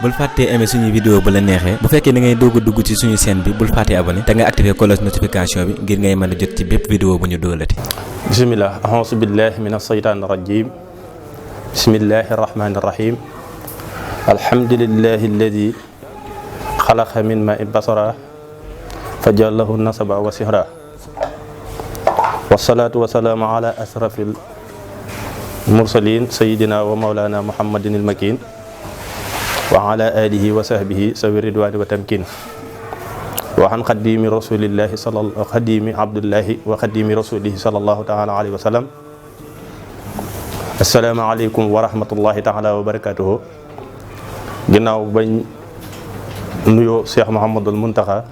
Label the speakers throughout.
Speaker 1: bul fàttee aimer suñu vidéo bu la neexee bu fekkee da ngay doog a dugg ci suñu chaîne bi bul fàttee abonné te nga activer cloche notification bi ngir ngay mën a jot ci bépp vidéo bu ñu doolati.
Speaker 2: bismillah a'uuzu billahi mina shaytaani rajiim bismillahi rahmaani rahiim alhamdulillahi alladi xalaqa min maa'in basara fa ja'alahu nasaba wa sihra wasalaatu wasalaamu ala asrafil mursalin sayidina wa maulana muhammadin il makin wa ala alihi wa sahbihi sawi ridwani wa tamkin wa an xadimi rasulillahi xadimi abdullahi wa xadimi rasulihi sallallahu taala alayhi wa sallam. assalaamu aleykum wa rahmatullahi taala wa barakatuhu. ginnaaw bañ nuyoo Cheikh Mouhamadul Muntaxa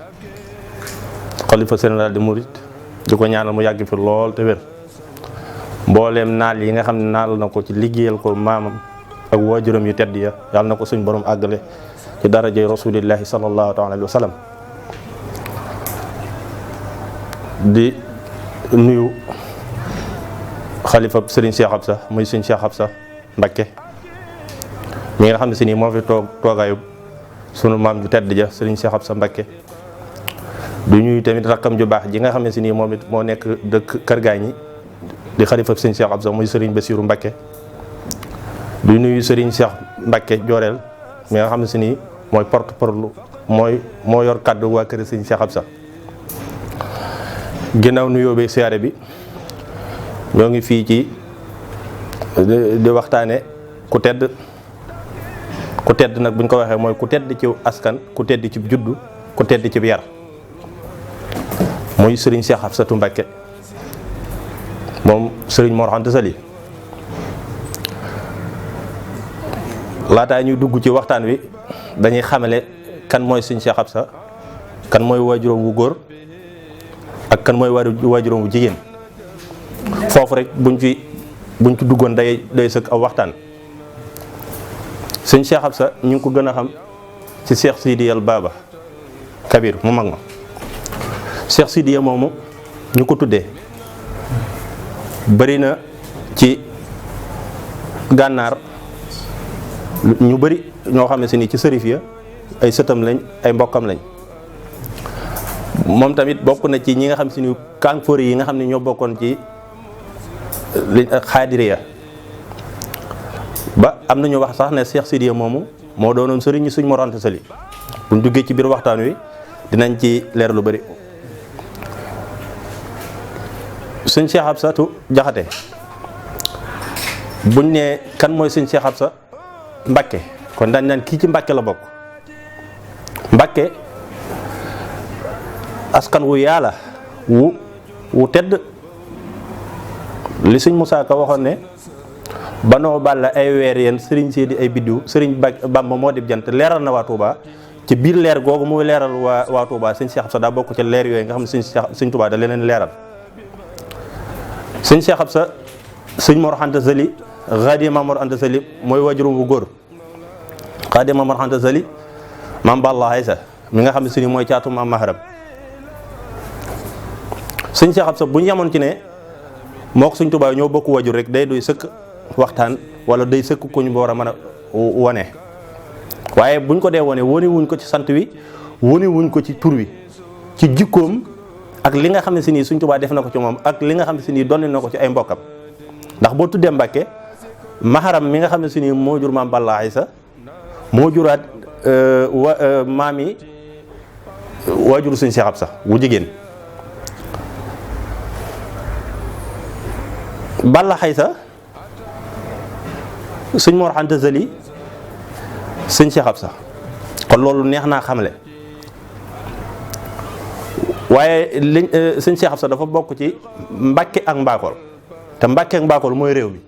Speaker 2: xalifa général de Mouride di ko ñaanal mu yàgg fi lool te wér mbooleem naal yi nga xam ne naal na ko ci liggéeyal ko maamam ak waajuram yu tedd ya yàlla na ko suñ borom àggale ci darajay rasulillahi sallallahu taala alayhi wa sallam. di nuyu xalifa Serigne Cheikh Absa muy Serigne Cheikh Absa Mbacké mi nga xam ne si nii moo fi toogaayu sunu maam ju tedd ja Serigne Cheikh Absa Mbacké du ñuy tamit rakkam ju baax ji nga xam ne si nii moom it moo nekk dëkk Kër Gaañi di xalifa Serigne Cheikh Absa muy Serigne Bassirou Mbacké du nuyu Serigne Cheikh Mbacké Joreel mi nga xam ne si nii mooy porte-parole moo yor kàddu waa kër Serigne Cheikh Absa. ginnaaw nuyoo bi siyaare bi ñoo ngi fii ci di waxtaane ku tedd nag buñ ko waxee mooy ku tedd ci askan ku tedd ci juddu ku tedd ci yar muy Serigne Cheikh Absatou Mbacké moom Serigne Mor Anta Sali. laataa ñuy dugg ci waxtaan wi dañuy xamale kan mooy Serigne Cheikh Absa, kan mooy waajuram wu góor ak kan mooy waajuram wu jigéen. foofu rek buñ ci duggoon day sëkk aw waxtaan. Serigne Cheikh Absa ñu ngi ko gën a xam ci Cheikh Sidiyal Baba Kabir mu mag ma. Cheikh Sidiya moomu ñu ko tuddee bari na ci gànnaar ñu bari ñoo xam ne si nii ci sërif ya ay sëtam lañ ay mbokkam lañ. moom tamit bokk na ci ñi nga xam si ni kànfoor yi nga xam ne ñoo bokkoon ci xaadiriya ba am na ñu wax sax ne Cheikh Sidiya moomu moo doonoon sëriñ ñi Sëriñ Mor Anta Sali. buñ duggee ci biir waxtaan wi dinañ ci leer lu bari. Sëñ Cheikh Absatou Jaxate buñ ne kan mooy Sëñ Cheikh Absa Mbacké kon dañ naan kii ci Mbacké la bokk. Mbacké askan wu yàlla wu tedd li Sëñ Musaa Ka waxoon ne banoo balla ay weer yéen sëriñ si di ay biddiw sëriñ Bamba moo di jant leeral na waa Touba. ci biir leer googu muy leeral waa Touba Sëñ Cheikh Absa daa bokk ci leer yooyu nga xam ne Sëñ Touba da leneen leeral. Sëñ Cheikh Absa Sëñ Mor Anta Sali Xaadima Mor Anta Sali mooy waajuram bu góor. Xaadima Mor Anta Sali maam Balla Aysa mi nga xam ne si ni mooy caatu maam Maharam. Sëñ Cheikh Absa bu ñu yemoon ci ne moo ko Sëñ Touba ñoo bokk waajur rek day doy sëkk waxtaan wala day sëkk ku ñu war a mën a wane. waaye buñ ko dee wane wuñ ko ci sant wi wuñ ko ci tur wi ci jikkoom ak li nga xam ne si nii Sëñ Touba def na ko ci moom ak li nga xam ne si nii doon na ko ci ay mbokkam. ndax boo tuddee Mbacké Maharam mi nga xam ne si nii moo jur maam Balla Aysa moo juraat maam yi waajuru Sëñ Cheikh Absa wu jigéen. Balla Aysa Sëñ Mor Anta Sali Sëñ Cheikh Absa kon loolu neex naa xamle. waaye Sëñ Cheikh Absa dafa bokk ci Mbacké ak Mbakol te Mbacké ak Mbakol mooy réew mi.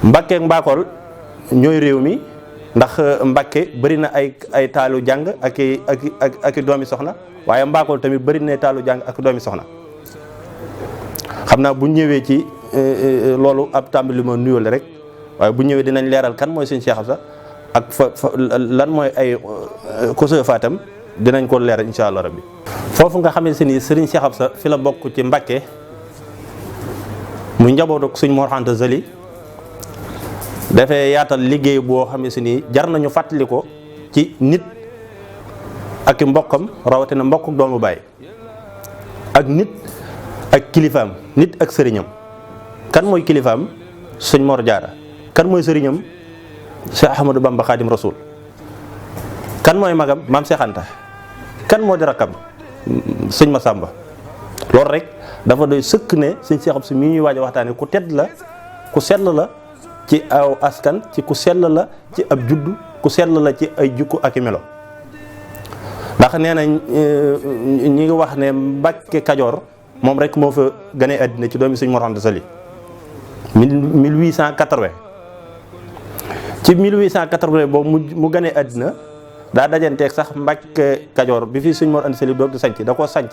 Speaker 2: Mbacké ak Mbakol ñooy réew mi ndax Mbacké bari na ay taalu jàng ak doomi soxna waaye Mbakol tamit bari na taalu jàng ak doomi soxna. xam naa bu ñëwee ci loolu ab tàmbali ma nuyoo la rek waaye bu ñëwee dinañ leeral kan mooy Sëñ Cheikh Absa ak lan mooy ay kose fatam dinañ ko leeral incha allah rabbi. foofu nga xamante ni Serigne Cheikh Absa fi la bokk ci Mbacké muy njabootu Sëñ Mor Anta Sali dafay yaatal liggéey boo xam ne si nii jar nañu fàttali ko ci nit ak i mbokkam, rawatina mbokk doomu baay ak nit ak kilifaam, nit ak sëriñam. kan mooy kilifaam? sëñ Mor Jaara. kan mooy sëriñam? Cheikh Ahmadou Bamba Khadim Rasoul. kan mooy magam? maam Cheikh Anta. kan moo di rakkam? sëñ Massamba. loolu rek dafa doy sëkk ne sëñ Cheikh Absa mi ñuy waaj a waxtaane ku tedd la, ku sell la ci aw askan, ci ku sell la ci ab juddu, ku sell la ci ay jukku ak i melo. ndax nee nañ ñi ngi wax ne Mbàkke Kajoor moom rek moo fa gane àddina ci doomi sëñ Mor Anta Sali 1880. ci 1880 boobu mu gane àddina daa dajanteeg sax Mbàkke Kajoor bi fii sëñ Mor Anta Sali doog di sanc da koo sanc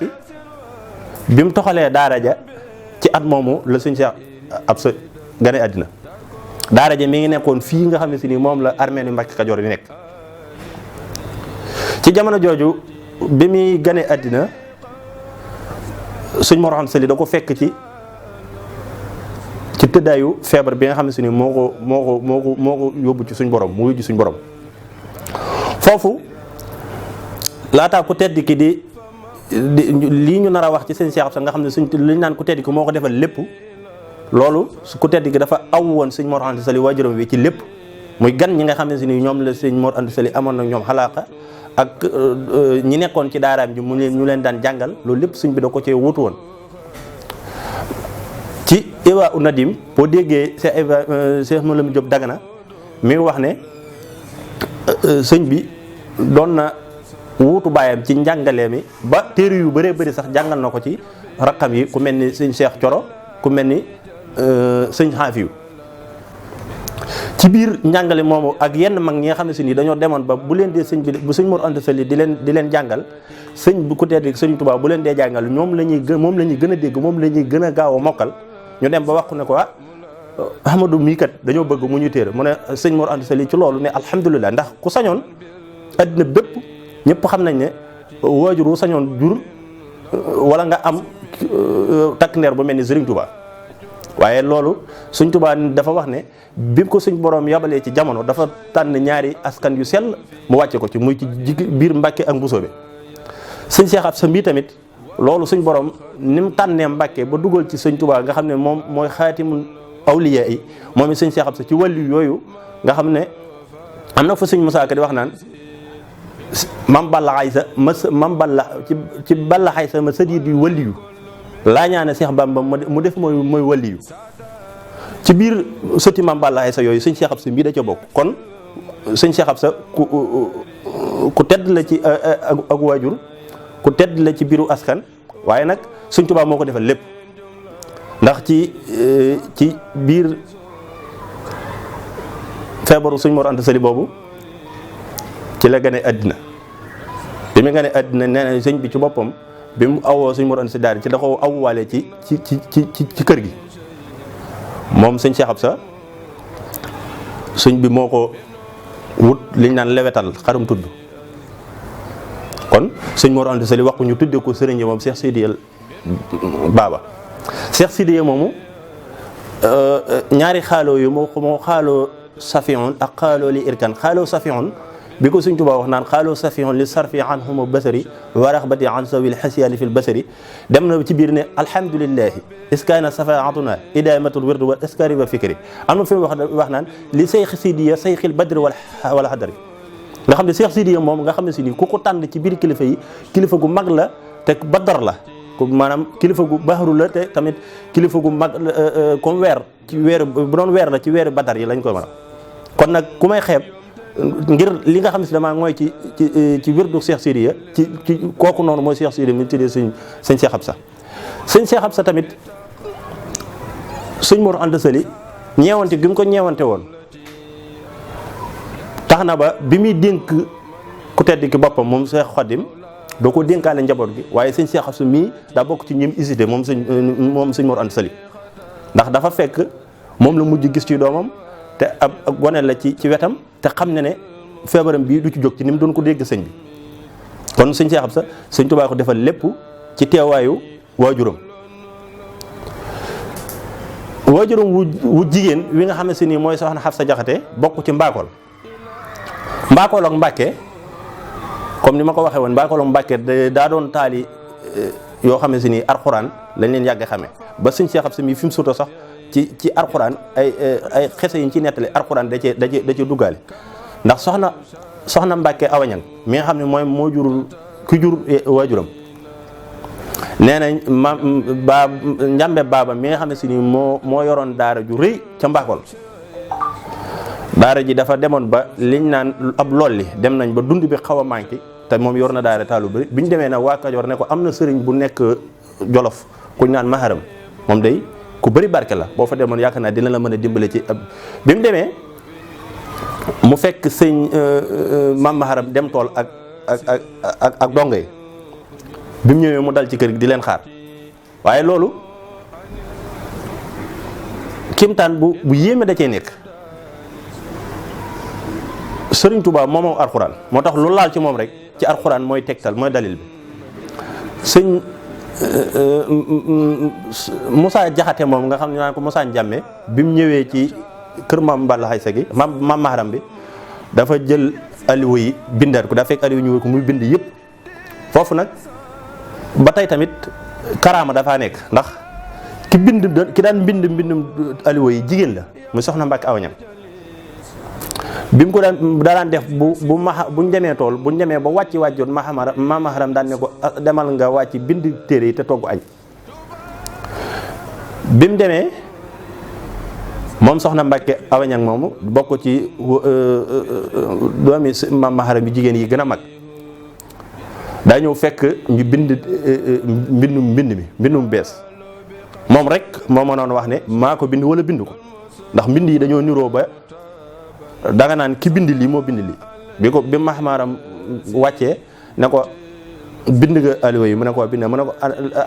Speaker 2: bi mu toxalee daara ja ci at moomu la sëñ Cheikh Absa gane àddina. daara ja mi ngi nekkoon fii nga xam ne si ni moom la armée ni Mbàkke Kajoor yi nekk. ci jamono jooju bi muy gane àddina sëñ Mor Anta Sali da ko fekk ci tëddaayu feebar bi nga xam ne si ni moo ko yóbbu ci suñ borom mu yóbbu suñ borom. foofu laataa ku tedd ki di lii ñu nar a wax ci sëñ Cheikh Absa nga xam ne suñ li ñu naan ku tedd ki moo ko defal lépp, loolu ku tedd ki dafa aw woon sëñ Mor Anta Sali waajuram wi ci lépp. muy gan ñi nga xam ne si ni ñoom la sëñ Mor Anta Sali amoon na ñoom xalaaqa ak ñi nekkoon ci daaraam ji ñu leen daan jàngal, loolu lépp sëñ bi da ko cee wutu woon. ci Iwa u Nadim boo déggee Cheikh Mouhamadou Diop Dagana mi ngi wax ne sëñ bi doon na wuutu baayam ci njàngalee mi ba téere yu bëree bëri sax jàngal na ko ci rakkam yi ku mel ni sëñ Cheikh Coro, ku mel ni sëñ Xaafiyu. ci biir njàngale moomu ak yenn mag ñi nga xam ne si nii dañoo demoon ba bu leen dee sëñ bi bu sëñ Mor Anta Sali di leen jàngal, sëñ bu ku tedd sëñ Tuubaa bu leen dee jàngal moom la ñuy gën a dégg, moom la ñuy gën a gaaw a mokkal. ñu dem ba wax ne ko Ahmadou mii kat dañoo bëgg mu ñu téere mu ne sëñ Mor Anta Sali ci loolu ne alhamdulilah, ndax ku sañoon addina bépp ñëpp xam nañ ne waajur wu sañoon jur wala nga am takk ndeer bu mel ni Sëriñ Tuubaa. waaye loolu sëñ Tuubaa dafa wax ne bi ko suñ borom yabalee ci jamono dafa tànn ñaari askan yu sell mu wàcce ko ci muy ci biir Mbàkke ak Mbusoobe. sëñ Cheikh Absa mbii tamit loolu suñ borom ni mu tànnee Mbàkke ba dugal ci sëñ Tuubaa nga xam ne moom mooy xaatimul awliyaa yi, moom it sëñ Cheikh Absa ci wàllu yooyu nga xam ne am na fa sëñ Musaa Ka di wax naan mam balla xaysa mam balla ci balla xaysa ma sëriñ di waliyu laa ñaane Cheikh Bamba mu def mooy waliyu. ci biir sëti mam balla xaysa yooyu sëñ Cheikh Absa mbii da ca bokk. kon sëñ Cheikh Absa ku tedd la ci ak waajur, ku tedd la ci biiru askan, waaye nag sëñ Tuubaa moo ko defal lépp. ndax ci biir feebaru sëñ Mor Anta Sali boobu ci la gane àddina. bi mu gane àddina nee na sëñ bi ci boppam bi mu awoo sëñ Mor Anta Sali daal ci da ko awwaale ci kër gi. moom sëñ Cheikh Absa sëñ bi moo ko wut liñ naan lewetal xarum tudd. kon sëñ Mor Anta Sali wax ko ñu tuddee ko sëriñ moom Cheikh Sidiya Baba. Cheikh Sidiya moomu ñaari xaaloo yu moo xaaloo safion ak xaaloo li irkan. xaaloo safion bi ko sëñ Tuubaa wax naan xaaloo safion li sarfi anhuma basari wa raxbati an sawil xasiyaani fil basari dem na ci biir ne alhamdulillahi iskaana safaatuna idamatul wirdu wal askari wa fikri. am na fi mu wax naan li Cheikh Sidiya sayxil badri wala xadari nga xam ne Cheikh Sidiya moom nga xam ne si nii ku ko tànn ci biir kilifa yi kilifa gu mag la te badar la. maanaam kilifa gu baaxaru la te tamit kilifa gu mag comme weer ci weeru bu doon weer la ci weeru badar yi lañ koy mën a. kon nag ku may xeeb ngir li nga xam ne si damaa mooy ci wirdu Cheikh Sidiya ci kooku noonu mooy Cheikh Sidiya mi tuddee sëñ Cheikh Absa. sëñ Cheikh Absa tamit sëñ Mor Anta Sali ñeewante gi mu ko ñeewante woon tax na ba bi muy dénk ku tedd ki boppam moom Cheikh Khadim doo ko dénkaale njaboot gi, waaye sëñ Cheikh Absa mii daa bokk ci ñim hésité moom sëñ Mor Anta Sali. ndax dafa fekk moom la mujj gis ci doomam te ab gone la ci wetam te xam ne feebaram bii du ci jóg ci ni mu doon ko dégg sëñ bi. kon sëñ Cheikh Absa sëñ Tuubaa ko defal lépp ci teewaayu waajuram. waajuram wu jigéen wi nga xam ne si nii mooy soxna Xafsa Jaxate bokk ci Mbakol ak Mbàkke comme ni ma ko waxee woon Mbakol ak Mbàkke daa doon taali yoo xam ne si nii alxuraan lañ leen yàgg xamee ba sëñ Cheikh Absa mi fi mu suto sax ci alxuraan ay xese yi ñu ci nettali alxuraan da cee duggaale ndax soxna Mbàkke Awañang mi nga xam ne moo jurul ku jur waajuram nee nañ njàmbe baaba mi nga xam ne si ni moo yoroon daara ju rëy ca Mbakol daara ji dafa demoon ba liñ naan ab lolli dem nañ ba dund bi xaw a manqué te moom yor na daara taalu bëri bi ñu demee nag waa Kajoor ne ko am na sëriñ bu nekk Jolof ku ñu naan maharam moom day ku bëri barke la boo fa demoon yaakaar naa dina la mën a dimbale ci bi mu demee mu fekk sëñ maam maharam dem tool ak dongo yi bi mu ñëwee mu dal ci kër gi di leen xaar waaye loolu kimtaan bu yéeme da cee nekk Sëriñ Tuubaa moomoo alxuraan moo tax lu laal ci moom rek ci alxuraan mooy tegtal mooy dalil bi sëñ Moussa Jaxate moom nga xam ne naan ko Moussa Njàmme bi mu ñëwee ci kër maam Balla Xaysa gi maam maharam bi dafa jël aliwa yi bindaat ko daa fekk aliwa ñu ko muy bind yëpp foofu nag ba tey tamit karaama dafaa nekk ndax ki daan mbindum aliwa yi jigéen la muy soxna Mbàkke Awañam bi mu ko daan def buñ demee tool buñ demee ba wàccoon maam maharam daan ne ko demal nga wàcc bind téere yi te togg añ bi mu demee moom soxna Mbàkke Awañang moomu bokk ci doomi maam maharam yi jigéen yi gën a mag daa ñëw fekk ñu mbindum bees moom rek moo mënoon wax ne maa ko bind wala bind ko ndax mbind yi dañoo niroo ba danga naan ki bind lii moo bind lii bi maharam wàccee ne ko bind nga aliwa yi mu ne ko bind mu ne ko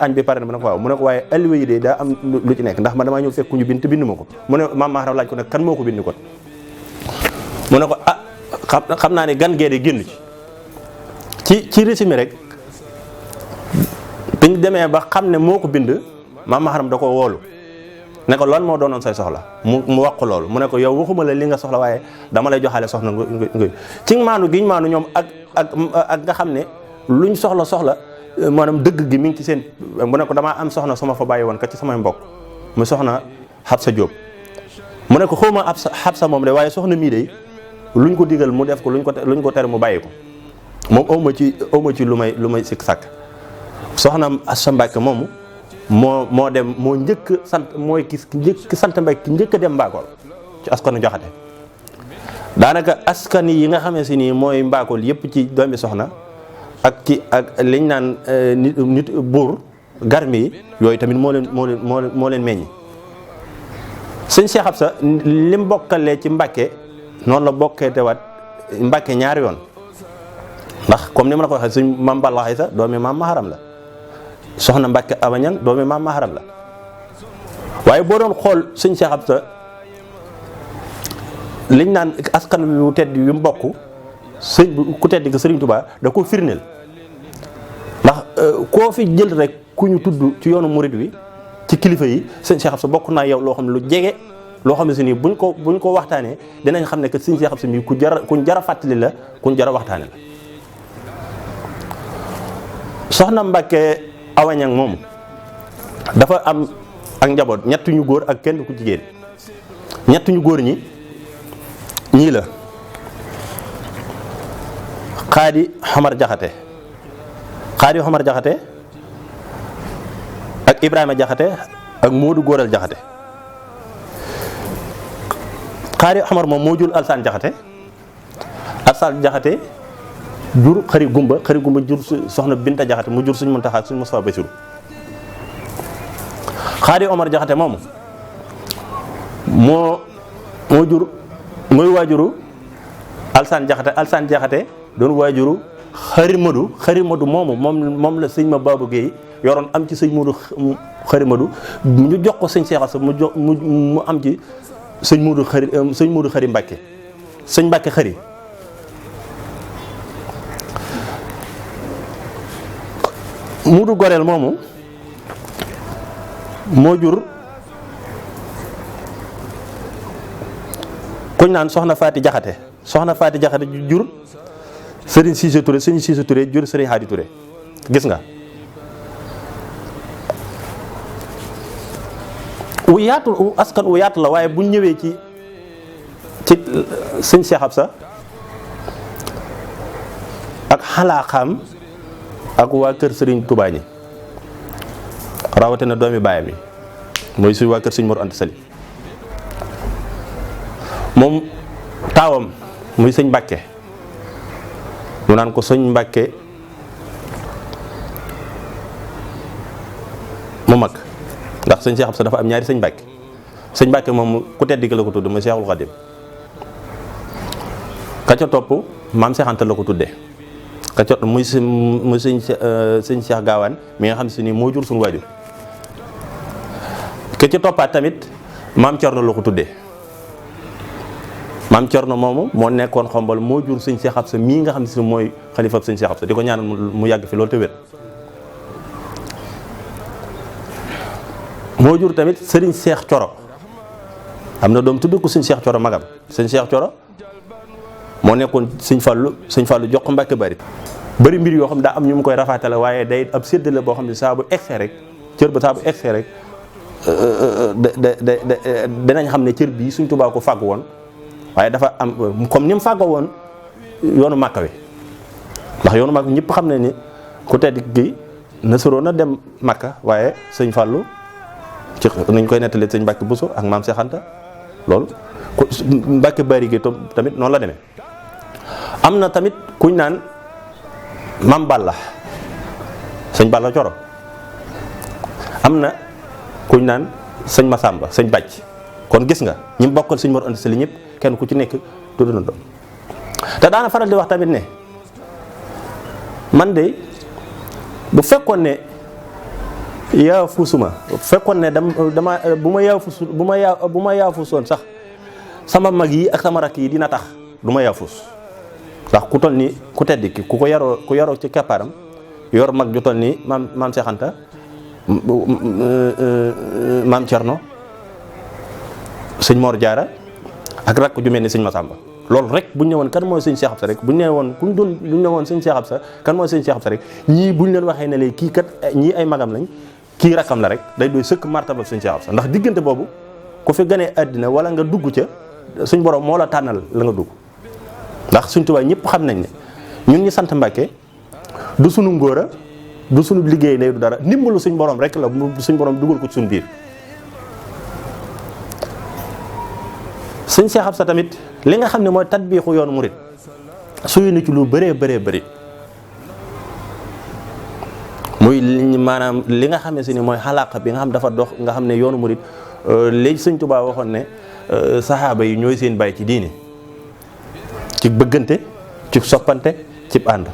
Speaker 2: añ bi pare na mu ne ko waaw mu ne ko waaye aliwa yi de daa am lu ci nekk ndax man damaa ñëw fekk ñu bind te bind ma ko mu ne maam maharam laaj ko ne kan moo ko bind kon mu ne ko xam naa ne gan gee de génn ci résumé rek biñ demee ba xam ne moo ko bind maam maharam da ko woolu ne ko lan moo doonoon say soxla mu wax ko loolu mu ne ko yow waxuma la li nga soxla waaye dama lay joxaale soxna nga ci maanu giñ maanu ñoom ak nga xam ne luñ soxla maanaam dëgg gi mi ngi ci seen mu ne ko damaa am soxna su ma fa bàyyi woon ka ci samay mbokk mu soxna Xabsa Jóob mu ne ko xawma Xabsa moom de waaye soxna mii de luñ ko digal mu def ko luñ ko tere mu bàyyi ko moom awma ci lu may sikk sàkk soxna Assa Mbàkke moomu moo dem moo njëkk sant mooy ki njëkk sant Mbàkke ki njëkk a dem Mbakol ci askanu Jaxate daanaka askan yi nga xamee si nii mooy Mbakol yëpp ci doomi soxna ak liñ naan nit buur garmi yi yooyu tamit moo leen meññi sëñ Cheikh Absa lim bokkalee ci Mbàkke noonu la bokkee tewaat Mbàkke ñaari yoon ndax comme ni ma la ko waxee suñ maam Balla Xaysa doomi maam maharam la soxna Mbàkke Awañang doomi maam maharam la waaye boo doon xool sëñ Cheikh Absa liñ naan askan wi tedd yu mbokk ku tedd ki Sëriñ Tuubaa da ko firndeel ndax koo fi jël rek ku ñu tudd ci yoonu murid wi ci kilifa yi sëñ Cheikh Absa bokk naa yow loo xam ne lu jege loo xam ne si nii buñ ko waxtaanee dinañ xam ne que sëñ Cheikh Absa mi kuñ jara fàttali la kuñ jara waxtaane la soxna Mbàkke Awañang moom dafa am ak njaboot ñett ñu góor ak kenn ku jigéen ñett ñu góor ñii la Xaadi Xamar Jaxate ak Ibrahima Jaxate ak Moodu Góoral Jaxate Xaadi Xamar moom moo jur Alsaan Jaxate jur xari gumba jur soxna Binta Jaxate mu jur suñ Muntaxa suñ Mustafaa Basiru Xaadi Omar Jaxate moomu moo jur mooy waajuru Alsaan Jaxate doon waajuru xari madu moom la sëñ ma Baabu Géey yoroon am ci sëñ Moodu xari madu ñu jox ko sëñ Cheikh Absa mu am ci sëñ Moodu xari Mbàkke sëñ Mbàkke xari Muudu Goreel moomu moo jur kuñ naan soxna Faati Jaxate jur Serigne Cissé Touré Serigne Cissé Touré jur Serigne Hadi Touré gis nga wu yaatu askan wu yaatu la waaye buñ ñëwee ci sëñ Cheikh Absa ak xalaaxaam ak waa kër Serigne Touba ñi rawatina doomi baayam yi mooy suñu waa kër Serigne Mor Anta Sali moom taawam muy sëñ Mbàkke ñu naan ko sëñ Mbàkke mu mag ndax sëñ Cheikh Absa dafa am ñaari sëñ Mbàkke moom ku tedd ki la ko tudd mooy Cheikhul Khadim ka ca topp maam Cheikh Anta la ko tuddee ka ca muy sëñ Cheikh Gaawaan mi nga xam si ni moo jur suñu waajur ka ca toppaat tamit maam Cerno la ko tuddee maam Cerno moomu moo nekkoon Xombal moo jur sëñ Cheikh Absa mii nga xam si ni mooy xalifab sëñ Cheikh Absa di ko ñaanal mu yàgg fi loolu te wér moo jur tamit sëriñ Cheikh Coro am na doom tudd ko sëñ Cheikh Coro magam sëñ Cheikh Coro moo nekkoon sëñ Fallu jox ko Mbàkke bari mbir yoo xam daa am ñu mu koy rafaatale waaye day ab séddale boo xam ne saa bu egsee rek cër ba saa bu egsee rek danañ xam ne cër bii Sëñ Tuubaa ko fàgg woon waaye dafa am comme ni mu fàggoo woon yoonu Màkka wi ndax yoonu Màkka ñëpp xam ne ni ku tedd gi nasaroo na dem Màkka waaye sëñ Fallu ci nañ koy nettali sëñ Mbàkke Buso ak maam Seex Anta loolu Mbàkke Bari gi tamit noonu la demee. am na tamit kuñ naan Mam Balla sëñ Balla Coro am na kuñ naan sëñ Masamba sëñ Bàcc kon gis nga ñi bokkal sëñ Mor Anta Sali ñëpp kenn ku ci nekk tudd na doom te daana faral di wax tamit ne man de bu fekkoon ne yaa fuusuma bu fekkoon ne dama bu ma yaafuusoon sax sama mag yi ak sama rakk yi dina tax du ma yaafuus ndax ku toll nii ku tedd ki ku yaroo ci keppaaram yor mag ju toll nii maam Seex Anta maam Cerno sëñ Mor Jaara ak rakk ju mel ni sëñ Masamba loolu rek bu ñu ne woon kan mooy sëñ Cheikh Absa rek bu ñu ne woon sëñ Cheikh Absa kan mooy sëñ Cheikh Absa rek ñii bu ñu leen waxee ne léegi kii kat ñii ay magam lañ kii rakkam la rek day doy sëkk martaba sëñ Cheikh Absa ndax diggante boobu ku fi gënee àddina wala nga dugg ca suñ borom moo la tànnal la nga dugg ndax suñ Tuubaa ñëpp xam nañ ne ñun ñi sant Mbàkke du sunu ngóora du sunu liggéey ne du dara ndimbalu suñ borom rek la suñ borom dugal ko ci suñ biir. sëñ Cheikh Absa tamit li nga xam ne mooy tatbiixu yoonu murit suy na ci lu bëree bëri muy maanaam li nga xam ne si ni mooy xalaqa bi nga xam dafa dox nga xam ne yoonu murit léegi sëñ Tuubaa waxoon ne saxaaba yi ñooy seen bàyyi ci diine ci bëggante ci soppante ci ànd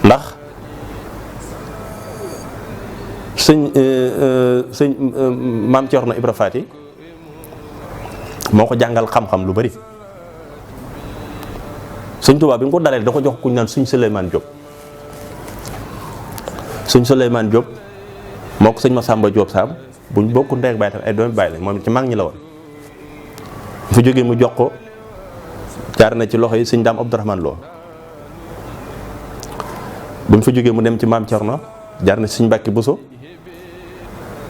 Speaker 2: ndax sëñ maam Cerno Ibra Faati moo ko jàngal xam-xam lu bari sëñ Tuubaa bi nga ko dalee da ko jox kuñ naan sëñ Souleymane Diop sëñ Souleymane Diop moo ko sëñ Masamba Diop Sam buñ bokku ndey ak baay tam ay doomi baay la moom ci mag ñi la woon fu jógee mu jox ko jaar na ci loxo yi sëñ Daam Abdourahmane Lo bu mu fa jógee mu dem ci maam Cerno jaar na ci sëñ Mbàkke Buso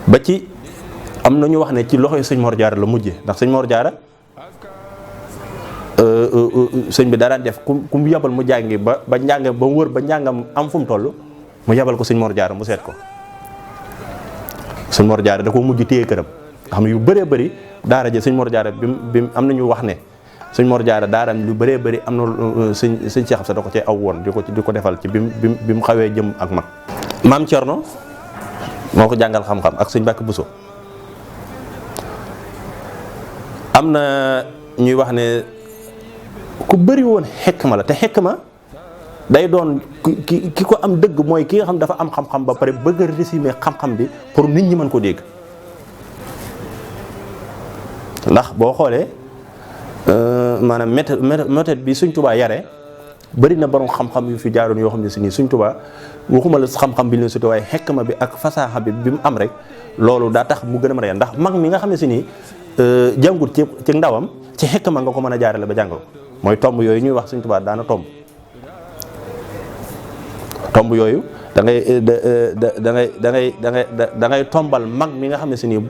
Speaker 2: ba ci am na ñu wax ne ci loxo yi sëñ Mor Jaara la mujje ndax sëñ Mor Jaara sëñ bi daan def ku mu yabal mu jàngi ba njàng ba mu wër ba njàngam am fu mu toll mu yabal ko sëñ Mor Jaara mu seet ko sëñ Mor Jaara da ko mujj téye këram nga xam ne yu bëree bëri daara ja sëñ Mor Jaara bi am na ñu wax ne sëñ Mor Jaara daaram lu bëree bëri am na sëñ Cheikh Absa da ko cee aw woon di ko defal ci bi mu xawee jëm ak mag maam Cerno moo ko jàngal xam-xam ak sëñ Mbàkke Buso am na ñuy wax ne ku bëri woon xekma la te xekma day doon ki ko am dëgg mooy ki nga xam dafa am xam-xam ba pare bëgg a résumer xam-xam bi pour nit ñi mën ko dégg ndax boo xoolee maanaam méthode bi Sëñ Tuubaa yare bëri na borom xam-xam yu fi jaaroon yoo xam ne si nii Sëñ Tuubaa waxuma la xam-xam bi ñu leen sutee waaye xekma bi ak fasaaxa bi mu am rek loolu daa tax mu gën a mën a ndax mag mi nga xam ne si nii jàngut ci ndawam ci xikma nga ko mën a jaarale ba jàngal ko mooy tomb yooyu ñuy wax Sëñ Tuubaa daana tomb yooyu da ngay da ngay tombal mag mi nga xam ne si nii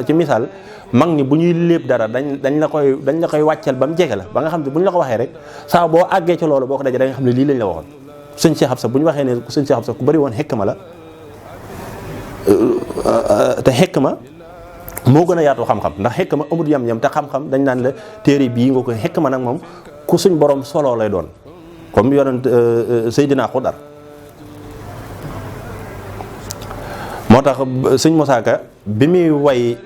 Speaker 2: ci misaal mag ñi bu ñuy léeb dara dañ la koy wàccal ba mu jege la ba nga xam ne bu ñu la ko waxee rek saa boo àggee ci loolu boo ko dajee da nga xam ne lii lañ la waxoon. sëñ Cheikh Absa bu ñu waxee ne sëñ Cheikh Absa ku bëri woon xikma la te xikma moo gën a yaatu xam-xam ndax xikma amul yam-yam te xam-xam dañ naan la téere bii nga ko xikma nag moom ku suñ borom solo lay doon comme yonent Seydina Xudar moo tax sëñ Moussa Ka bi muy way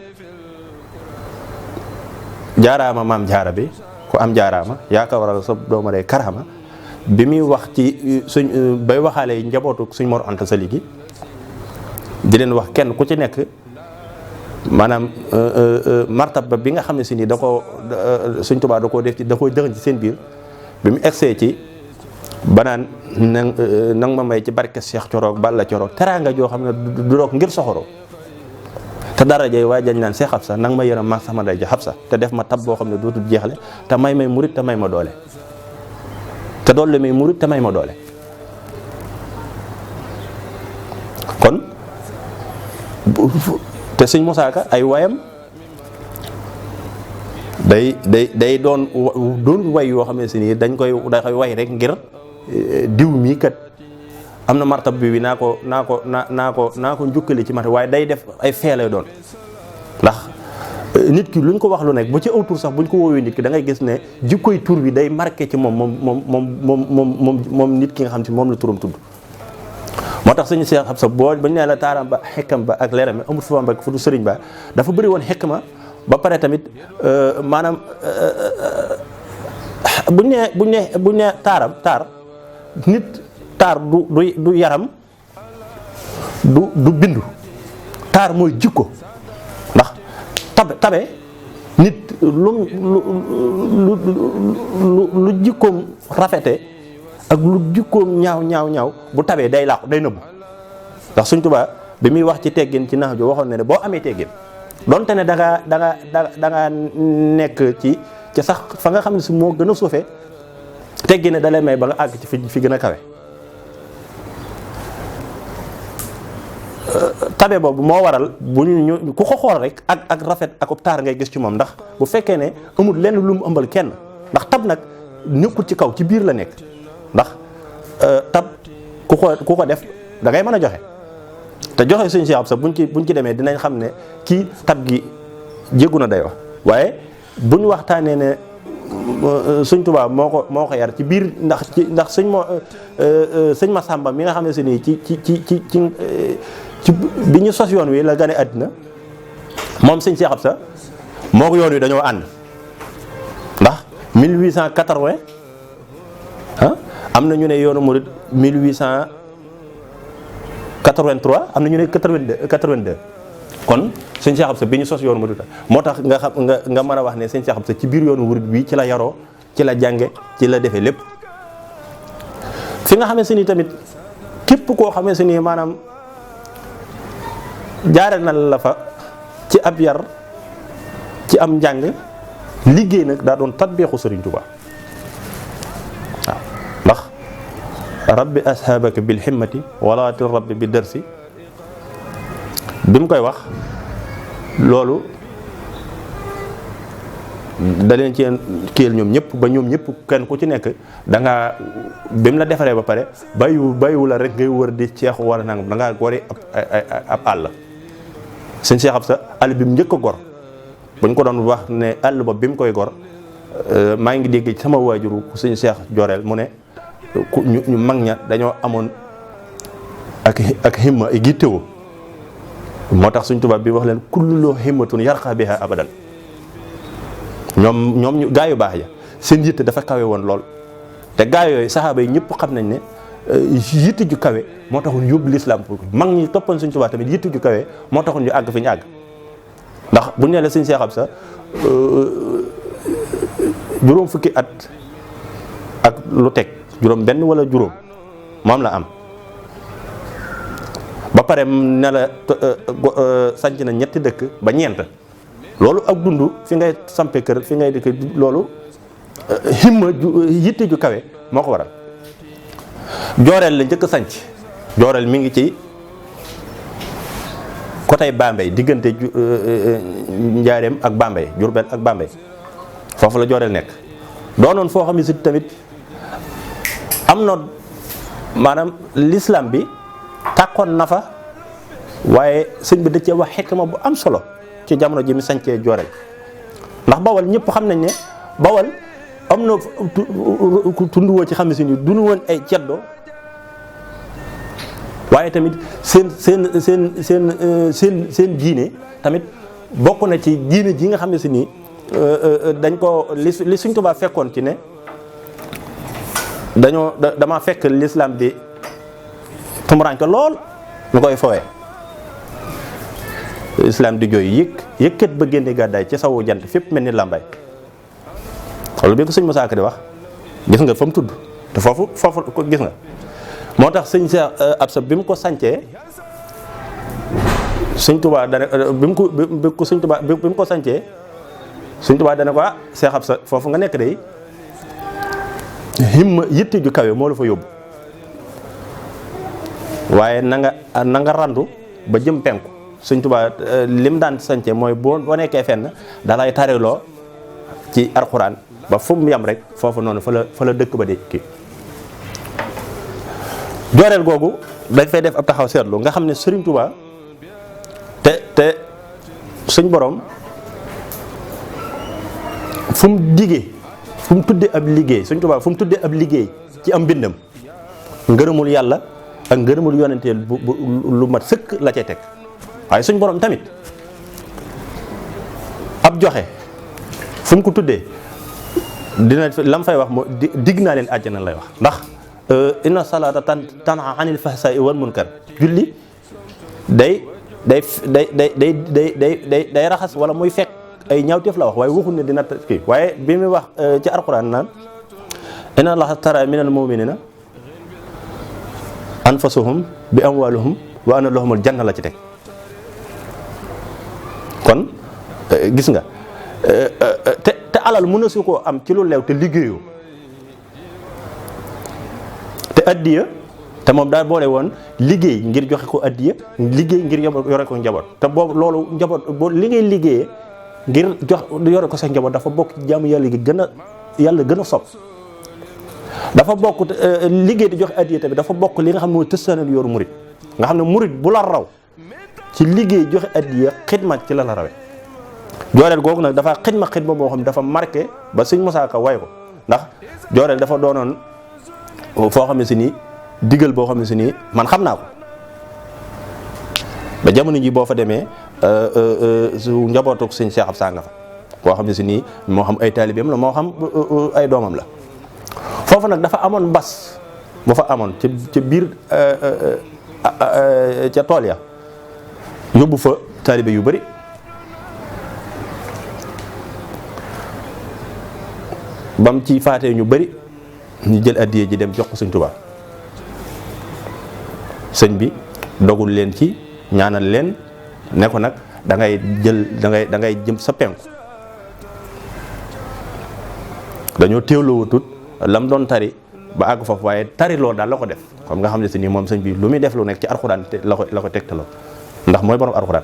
Speaker 2: jaaraama maam jaara bi ku am jaaraama yaa ko waral sa dooma day karaama bi muy wax ci suñ bay waxaale njabootu suñ Mor Anta Sali gi di leen wax kenn ku ci nekk maanaam martaba bi nga xam ne si nii da ko Sëñ Tuubaa da koo def ci da koo dëxëñ ci seen biir bi mu egsee ci banaan nang ma may ci barke Cheikh Coroog Balla Coroog teraanga joo xam ne du doog ngir soxoroo te dara jey waaye jañ naan Cheikh Absa nang ma yërëm ma sama day ja Absa te def ma tab boo xam ne dootul jeexle te may murit te may ma doole te doole may murit te may ma doole kon te sëñ Moussa Ka ay wayam day doon way yoo xam ne si nii da koy way rek ngir diw mii kat am na martab bi naa ko njukkali ci mat waaye day def ay feelay doon ndax nit ki luñ ko wax lu nekk ba ci aw tur sax buñ ko woowee nit ki da ngay gis ne jikkoy tur bi day marqué ci moom nit ki nga xam si moom la turam tudd moo tax sëñ Cheikh Absa boo bañ nee la taaram ba xekkam ba ak leeram amul fa mbag fu du sëriñ ba dafa bëri woon xekma ba pare tamit maanaam buñ ne taar nit taar du yaram du bindu taar mooy jikko ndax tabe nit lu jikkoom rafete ak lu jikkoom ñaaw bu tabee day làqu day nëbbu ndax Sëñ Tuubaa bi muy wax ci teggin ci nax jo waxoon ne boo amee teggin donte ne da nga nekk ci sax fa nga xam ne si moo gën a suufee teggin ne da lay may ba nga àgg ci fi gën a kawe tabe boobu moo waral bu ñu ku ko xool rek ak rafet ak taar ngay gis ci moom ndax bu fekkee ne amul lenn lu mu ëmbal kenn ndax tab nag nekkul ci kaw ci biir la nekk ndax tab ku ko def da ngay mën a joxe te joxe Sëñ Cheikh Absa buñ ci demee dinañ xam ne kii tab gi jéggu na dayoo waaye buñ waxtaanee ne Sëñ Tuubaa moo ko yar ci biir ndax sëñ Masamba mi nga xam ne si nii ci bi ñu sos yoon wi la gane àddina moom Sëñ Cheikh Absa moo ko yoon wi dañoo ànd ndax 1880 am na ñu ne yoonu murid 1883 am na ñu ne 82 kon Sëñ Cheikh Absa bi ñu sos yoonu murid moo tax nga mën a wax ne Sëñ Cheikh Absa ci biir yoonu murid bi ci la yaroo ci la jànge ci la defee lépp fi nga xamee si ni tamit képp koo xamee si ni maanaam jaare na la fa ci ab yar ci am njàng liggéey nag daa doon tatbiixu Sëriñ Tuubaa waaw ndax rabbi ashaabaka bil himmati walaati rabbi bi dërsi bi mu koy wax loolu da leen ci kiyal ñoom ñëpp ba ñoom ñëpp kenn ku ci nekk da ngaa bi mu la defaree ba pare bàyyiwu la rek ngay wër di ceexu wala nangam da ngaa gori ab àll Sëñ Cheikh Absa àll bi mu njëkk a gor buñ ko doon wax ne àll ba bi mu koy gor maa ngi dégg sama waajuru Sëñ Cheikh Joreel mu ne ñu mag ña dañoo amoon ak himma ay gittewoo moo tax Sëñ Tuubaa bi wax leen kullu loo himmatun yarqa biha abadan ñoom ñu gaa yu baax ya seen yitte dafa kawe woon lool te gaa yooyu saxaaba yi ñëpp xam nañ ne yitte ju kawe moo taxoon yóbbu lislaam pour mag ñi toppoon Sëñ Tuubaa tamit yitte ju kawe moo taxoon ñu àgg fi ñu àgg ndax bu ñu nee la Sëñ Cheikh Absa juróom fukki at ak lu teg juróom benn wala juróom moom la am ba pare ne la sanc na ñetti dëkk ba ñeent loolu ak dund fi ngay sampe kër fi ngay dëkk loolu himma yitte ju kawe moo ko waral. Jooreel la njëkk a sanc Jooreel mi ngi ci côté Bambey diggante Njaareem ak Bambey Jurbel ak Bambey foofu la Jooreel nekk doonoon foo xam ne si tamit am na maanaam l'islam bi tàkkoon na fa waaye sëñ bi da cee wax xikma bu am solo ci jamono ji mi sancee Jooreel ndax Bawol ñëpp xam nañ ne Bawol am na tund woo ci xam ne si ni duñu woon ay ceddo waaye tamit seen diine tamit bokk na ci diine ji nga xam ne si nii dañ ko li Sëñ Tuubaa fekkoon ci ne dama fekk l'islam di tumuranke lool ñu koy fowee islam di jooy yëkkat ba génne gàddaay ci sawu jant fépp mel ni làmbaay loolu bi ko sëñ Musaa Ka di wax gis nga fa mu tudd te foofu ko gis nga moo tax sëñ Seex Absa bi mu ko sancee sëñ Tuubaa dana bi mu ko sancee sëñ Tuubaa dana ko Seex Absa foofu nga nekk day himma yitte ju kawe moo la fa yóbbu waaye na nga randu ba jëm penku sëñ Tuubaa lim daan sancee mooy boo nekkee fenn dalay tariloo ci alxuraan ba fu mu yam rek foofu noonu fa la dëkk ba di kii Jooreel googu dañ fay def ab taxaw seetlu nga xam ne Sëriñ Tuubaa te suñ borom fu mu diggee fu mu tuddee ab liggéey Sëriñ Tuubaa fu mu tuddee ab liggéey ci am mbindam ngërëmul yàlla ak ngërëmul yonenteel bu lu mat sëkk la cay teg waaye suñ borom tamit ab joxe fu mu ko tuddee dina lam fay wax moo digg naa leen àjjana lay wax ndax inna salaata tanha anil fahsaa'i wal munkar julli day raxas wala muy fekk ay ñaawteef la wax waaye waxul ne dina kii waaye bi muy wax ci alquran naan inna allaha tara minal mu'minina anfusahum bi amwalihim wa anna lahumul janna la ci teg kon gis nga te alal mën na su koo am ci lu leew te liggéeyoo te addiya te moom daa boole woon liggéey ngir joxe ko addiya liggéey ngir yore ko njaboot te boobu loolu njaboot boo li ngay liggéeyee ngir yore ko sa njaboot dafa bokk ci jaamu yàlla gi yàlla gën a sopp dafa bokk liggéey di joxe addiya tamit dafa bokk li nga xam ne mooy tëstaanal yoru murit nga xam ne murit bu la raw ci liggéey joxe addiya xidma ci la rawe Jooreel googu nag dafa xidma boo xam dafa marqué ba sëñ Musaa Ka way ko ndax Jooreel dafa doonoon foo xam ne si nii digal boo xam ne si nii man xam naa ko ba jamono ji boo fa demee su njabootuk sëñ Seex Absa nga fa boo xam ne si nii moo xam ay taalibeem la moo xam ay doomam la foofu nag dafa amoon mbas bu fa amoon ca biir ca tool ya yóbbu fa taalibe yu bari bam ci faatee ñu bari ñu jël addiya ji dem jox ko sëñ Tuubaa sëñ bi dogul leen ci ñaanal leen ne ko nag da ngay jëm sa penku dañoo teewloo wutut lam doon tari ba àgg foofu waaye tari loolu daal la ko def comme nga xam ne si nii moom sëñ bi lu muy def lu nekk ci alxuraan la ko tegtaloo ndax mooy borom alxuraan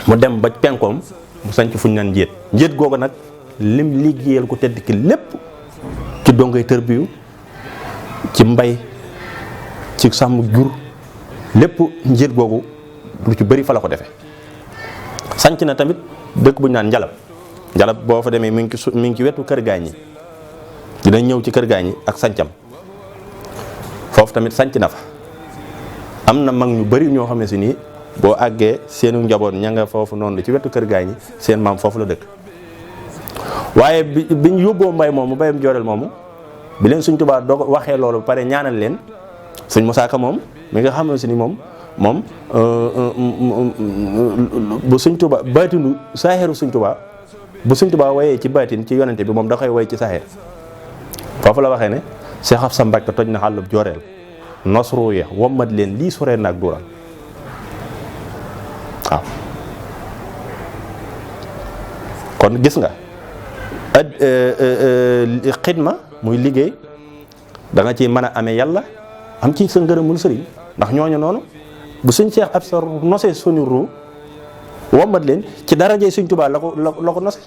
Speaker 2: mu dem ba penkoom mu sanc fuñ naan njéet googu nag lim liggéeyal ko tedd ki lépp ci dongay tërbiyu ci mbay ci sàmm jur lépp njéet googu lu ci bëri fa la ko defee sanc na tamit dëkk bu ñu naan njalab boo fa demee mi ngi ci wetu kër gaañ yi dinañ ñëw ci kër gaañ yi ak sancam foofu tamit sanc na fa am na mag ñu bëri ñoo xam ne si nii boo àggee seenu njaboot ña nga foofu noonu ci wetu kër gaañ yi seen maam foofu la dëkk waaye biñ yóbboo mbay moomu mbayam Jooreel moomu bi leen Sëñ Tuubaa doo waxee loolu ba pare ñaanal leen Sëñ Musaa Ka moom mi nga xam ne si ni moom bu Sëñ Tuubaa baatinu saaxeeru Sëñ Tuubaa bu Sëñ Tuubaa wayee ci baatin ci yonente bi moom da koy way ci saaxeer foofu la waxee ne Seex Absa Mbàkke toj na xàllub Jooreel nosru ya wommat leen lii soree naag duural waaw kon gis nga xidma muy liggéey da nga ci mën a amee yàlla am ci sa ngërëmul sëriñ ndax ñooñu noonu bu suñ Cheikh Absa nosee suñu ruu wommat leen ci darajee Sëñ Tuubaa la ko nose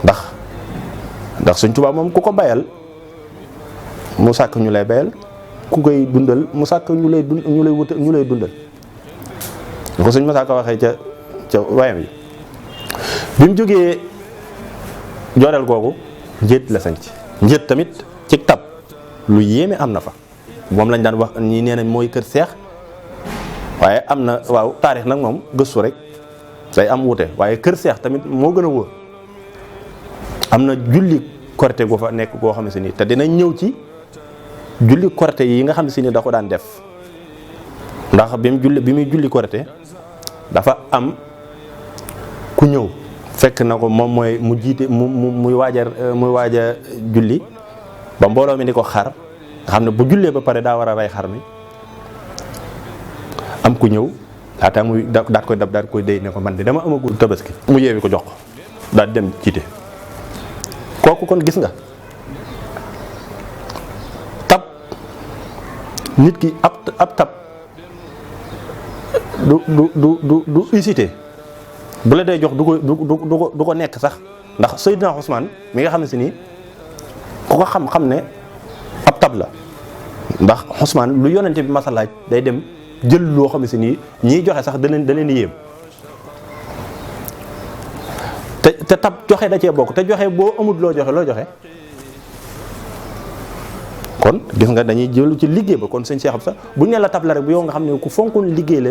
Speaker 2: ndax Sëñ Tuubaa moom ku ko bayal mu sàkk ñu lay bayal ku koy dundal mu sàkk ñu lay dundal lu ko Sëñ Musaa Ka waxee ca wayam yi bi mu jógee jooreel googu njéet la sañc njéet tamit ci tab lu yéeme am na fa moom lañ daan wax ñi nee nañ mooy kër seex waaye am na waaw taarix nag moom gëstu rek day am wute waaye kër seex tamit moo gën a wóor am na julli korite gu fa nekk goo xam ne si nii te dinañ ñëw ci julli korite yi nga xam ne si ni da ko daan def ndax bi muy julli korite dafa am ku ñëw fekk na ko moom mooy mu jiite muy waaja julli ba mbooloo mi di ko xar nga xam ne bu jullee ba pare daa war a rey xar mi am ku ñëw laata muy daat koy dab daat koy déy ne ko man de dama amagul tabaski mu yeewi ko jox ko daal dem jiite kooku kon gis nga tab nit ki ab tab du usité bu la dee jox du ko nekk sax ndax Seydina Ousmane mi nga xam ne si nii ku ko xam ne ab tab la ndax Ousmane lu yonente bi masalaaj day dem jël loo xam ne si nii ñiy joxe sax da leen di yéem te tab joxe da cee bokk te joxe boo amul loo joxe kon gis nga dañuy jëlu ci liggéey ba kon sëñ Cheikh Absa bu ñu nee la tab la rek bu yow nga xam ne ku fonkoon liggéey la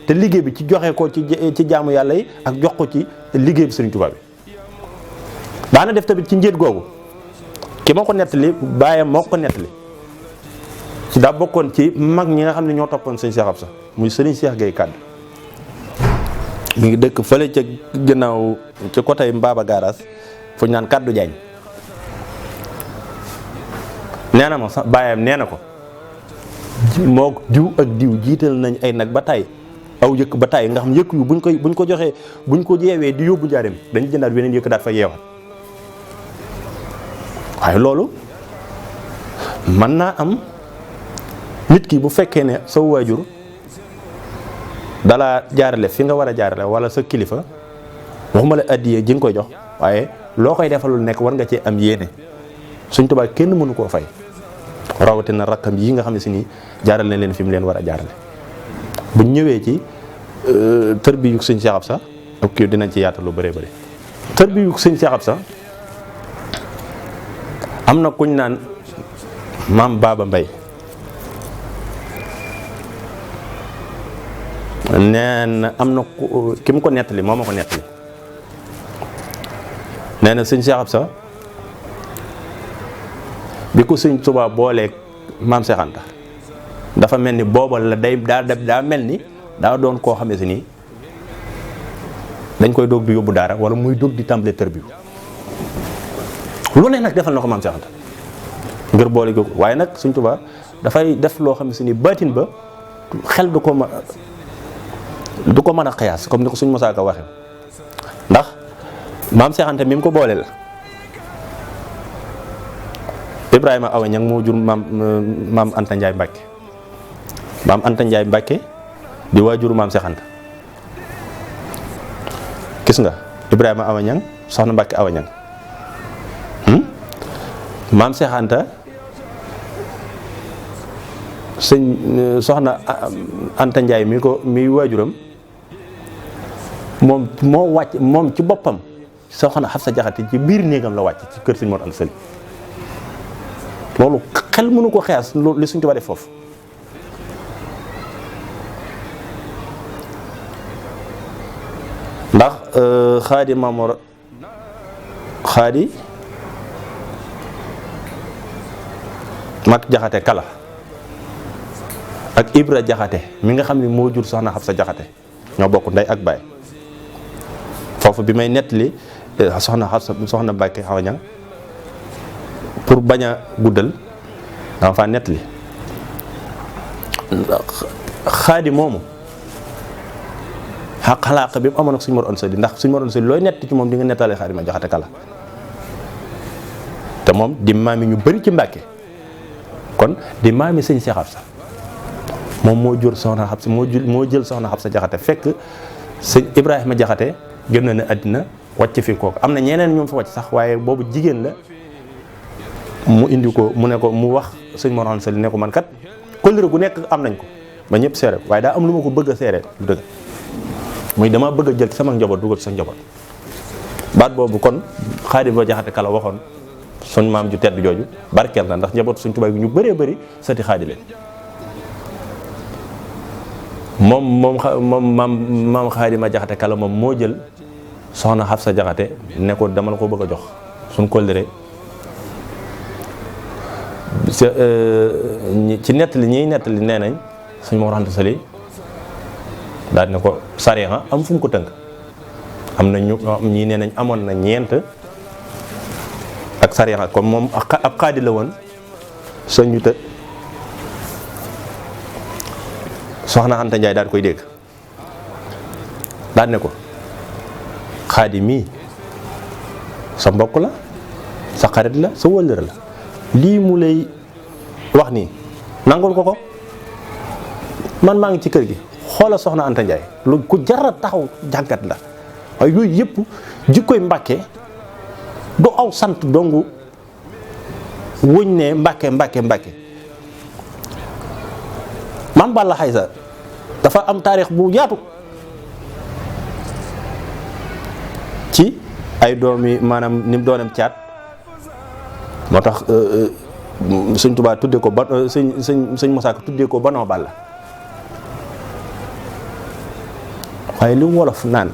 Speaker 2: te liggéey bi ci joxe ko ci jaamu yàlla yi ak jox ko ci liggéey bi Sëriñ Tuubaa bi daana def tamit ci njéet googu ki ma ko nettali baayam moo ko nettali ci daa bokkoon ci mag ñi nga xam ne ñoo toppoon sëñ Cheikh Absa muy sëriñ Cheikh Gueye Kàdd mi ngi dëkk fële ca gannaaw ca côté Mbaba Garaas fu ñu naan Kàddu Jaañ nee na ma sax baayam nee na ko moo diw ak diw jiital nañ ay nag ba tay aw yëkk ba tay nga xam yëkk yu buñ ko joxee buñ ko yeewee di yóbbu njaareem dañu jëndaat weneen yëkk daat fa yeewal waaye loolu mën naa am nit ki bu fekkee ne sa waajur dala jaarale fi nga war a jaarale wala sa kilifa waxuma la addiyee ji nga koy jox waaye loo koy defalul nekk war nga cee am yéene Sëñ Tuubaa kenn mënu koo fay rawatina rakkam yi nga xam ne si nii jaaral na leen fi mu leen war a jaarale bu ñëwee ci tërbiyu Sëñ Cheikh Absa ak kii dinañ ci yaatal lu bëree bëri tërbiyu Sëñ Cheikh Absa am na kuñ naan maam Baba Mbay nee na am na ki mu ko nettali moo ma ko nettali nee na Sëñ Cheikh Absa bi ko Sëñ Tuubaa booleeg maam Cheikh Anta dafa mel ni booba la daa mel ni daa doon koo xam ne si nii dañ koy doog di yóbbu daara wala muy doog di tàmbale tërbiyu lu ne nag defal na ko maam Cheikh Anta ngir boole googu waaye nag Sëñ Tuubaa dafay def loo xam ne si nii baatin ba xel du ko mën a xiyaas comme ni ko Sëñ Musaa Ka waxee ndax maam Cheikh Anta mi mu ko booleel Ibrahima Awa Ñang moo jur maam Anta Ndiaye Mbacke maam Anta Ndiaye Mbacke di waajuru maam Cheikh Anta gis nga Ibrahima Awa Ñang soxna Mbacke Awa Ñang maam Cheikh Anta soxna Anta Ndiaye mi waajuram moom moo wàcc moom ci boppam soxna Xafsa Jaxate ci biir néegam la wàcc ci kër Sëñ Mor Anta Sali loolu xel mënu ko xees li Sëñ Tuubaa def foofu ndax xaadi Mamor xaadi mag Jaxate kala ak Ibra Jaxate mi nga xam ne moo jur soxna Xafsa Jaxate ñoo bokk ndey ak baay foofu bi may nettali soxna Mbàkke Awa Ñang pour bañ a guddal dama faa nettali xaadi moomu xalaaq bi mu amoon ak suñu Mor Anta Sali ndax suñu Mor Anta Sali looy nett ci moom di nga nettalee Xaadima Jaxate Kala te moom di maami ñu bëri ci Mbàkke kon di maami sëñ Cheikh Absa moom moo jur soxna Xabsa moo jël soxna Xabsa Jaxate fekk sëñ Ibrahima Jaxate gën na ne àddina wàcc fi kooku am na ñeneen ñoom fa wàcc sax waaye boobu jigéen la mu indi ko mu ne ko mu wax sëñ Mor Anta Sali ne ko man kat kóllëre gu nekk am nañ ko ba ñëpp seere waaye daa am lu ma ko bëgg a seere lu dëgg muy dama bëgg a jël ci sama njaboot dugal ci sa njaboot baat boobu kon Xaadima Jaxate Kala waxoon suñ maam ju tedd jooju barkeel na ndax njaboot suñ Tuubaa gi ñu bëree bëri sati xaadi leen moom maam Xaadima Jaxate Kala moom moo jël soxna Xabsa Jaxate ne ko dama la ko bëgg a jox suñ kóllëre ci nettali ñiy nettali nee nañ suñ Mor Anta Sali daal ne ko sariya am fu mu ko tënk am na ñu ñii nee nañ amoon na ñeent ak sariya comme moom ab xaadi la woon sañu të soxna Anta Njaay daal koy dégg daal ne ko xaadi mii sa mbokk la sa xarit la sa wëllëre la lii mu lay wax nii nangul ko man maa ngi ci kër gi xoola soxna Anta Njaay lu ku jara taxaw jàngat la waaye yooyu yëpp jikkoy Mbàkke du aw sant dongu wuñ ne Mbàkke Maam Balla Xaysa dafa am taarix bu yaatu ci ay doomi maanaam ni mu doonem caat moo tax sëñ Tuubaa tuddee ko ba sëñ Musaa Ka tuddee ko Banoo Balla waaye li mu wolof naan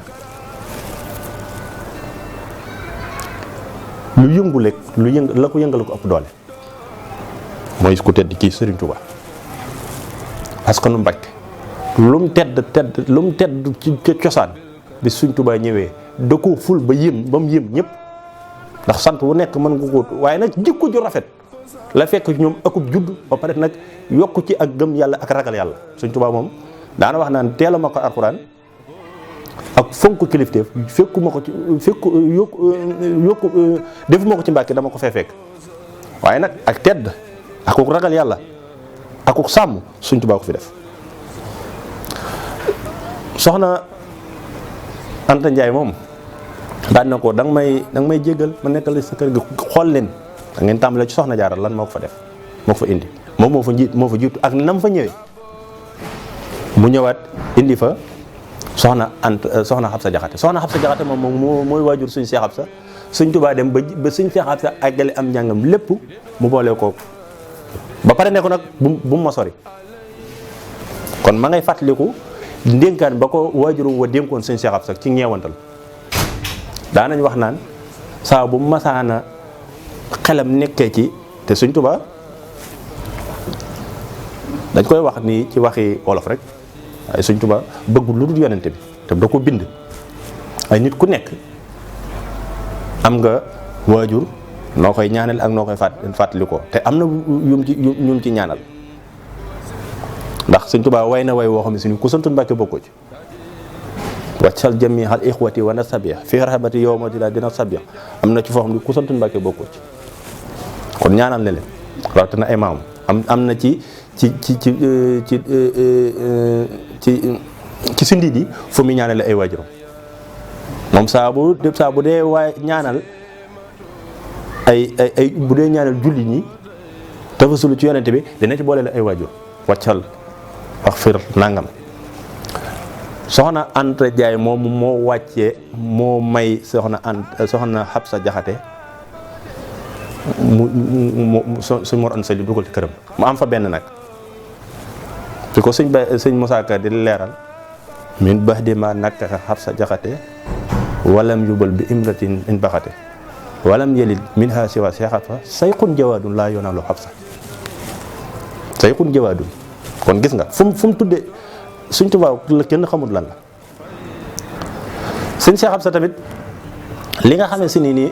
Speaker 2: lu yëngu lekk la ko yëngal ko ëpp doole mooy ku tedd kii Sëriñ Tuubaa parce que nu Mbàkke lu mu tedd ci cosaan bi Sëriñ Tuubaa ñëwee da ko ful ba mu yëm ñëpp ndax sant wu nekk mën nga ko waaye nag jikko ju rafet la fekk ñoom akub judd ba pare nag yokku ci ak gëm yàlla ak ragal yàlla Sëriñ Tuubaa moom daana wax naan teel a ma ko alxuraan ak fonk kilifteef fekkuma ko ci defuma ko ci Mbàkke dama ko fee fekk waaye nag ak tedd ak ragal yàlla ak sàmm Sëriñ Tuubaa ko fi def soxna Anta Njaay moom daan na ko danga may jéggal ma nekkal sa kër gi xool leen da ngeen tàmbalee ci soxna Jaara lan moo ko fa def moo ko fa indi moom moo fa jiitu ak nam fa ñëwee mu ñëwaat indi fa soxna Xabsa Jaxate soxna Xabsa Jaxate moom mooy waajur suñu Seex Xabsa Sëriñ Tuubaa dem ba suñu Seex Xabsa àggale am njàngam lépp mu boole ko ba pare ne ko nag bu mu ma sori kon ma ngay fàttaliku ndénkaan ba ko waajuru wa dénkoon suñu Seex Xabsa ci ñeewantal daanañ wax naan saa bu masaana xelam nekkee ci te Sëriñ Tuubaa dañ koy wax nii ci waxi wolof rek waaye Sëriñ Tuubaa bëggul lu dul yonente bi te da ko bind ay nit ku nekk am nga waajur noo koy ñaanal ak noo koy fàttali ko te am na yum ci ñaanal ndax Sëriñ Tuubaa way na way woo xam ne si ni ku santul Mbàkke bokkoo ci waccal jami al ixwati wa nasabih fi rahmati yowma dina sabih am na ci foo xam ne ku santul Mbàkke bokkoo ci kon ñaanal ne leen rawatina ay maam am na ci sindi di fu mu ñaanale ay waajuram moom saa bu dee waay ñaanal ay bu dee ñaanal julli ñi tafasulu ci yonente bi dina ci boole la ay waajur wàccal wax fir nangam soxna Anta Njaay moom moo wàccee moo may soxna Xabsa Jaxate suñ Mor Anta Sali dugal ci këram mu am fa benn nag fi ko sëñ Musaa Ka di leeral min ba'di ma nakka Xabsa Jaxate walam yubal bi imratin in baxate walam yelid min ha siwa seexafa sayxun jawaadun laa yonaalu Xabsa sayxun jawaadun kon gis nga fu mu tuddee Sëriñ Tuubaa la kenn xamul lan la sëñ Seex Xabsa tamit li nga xamee si nii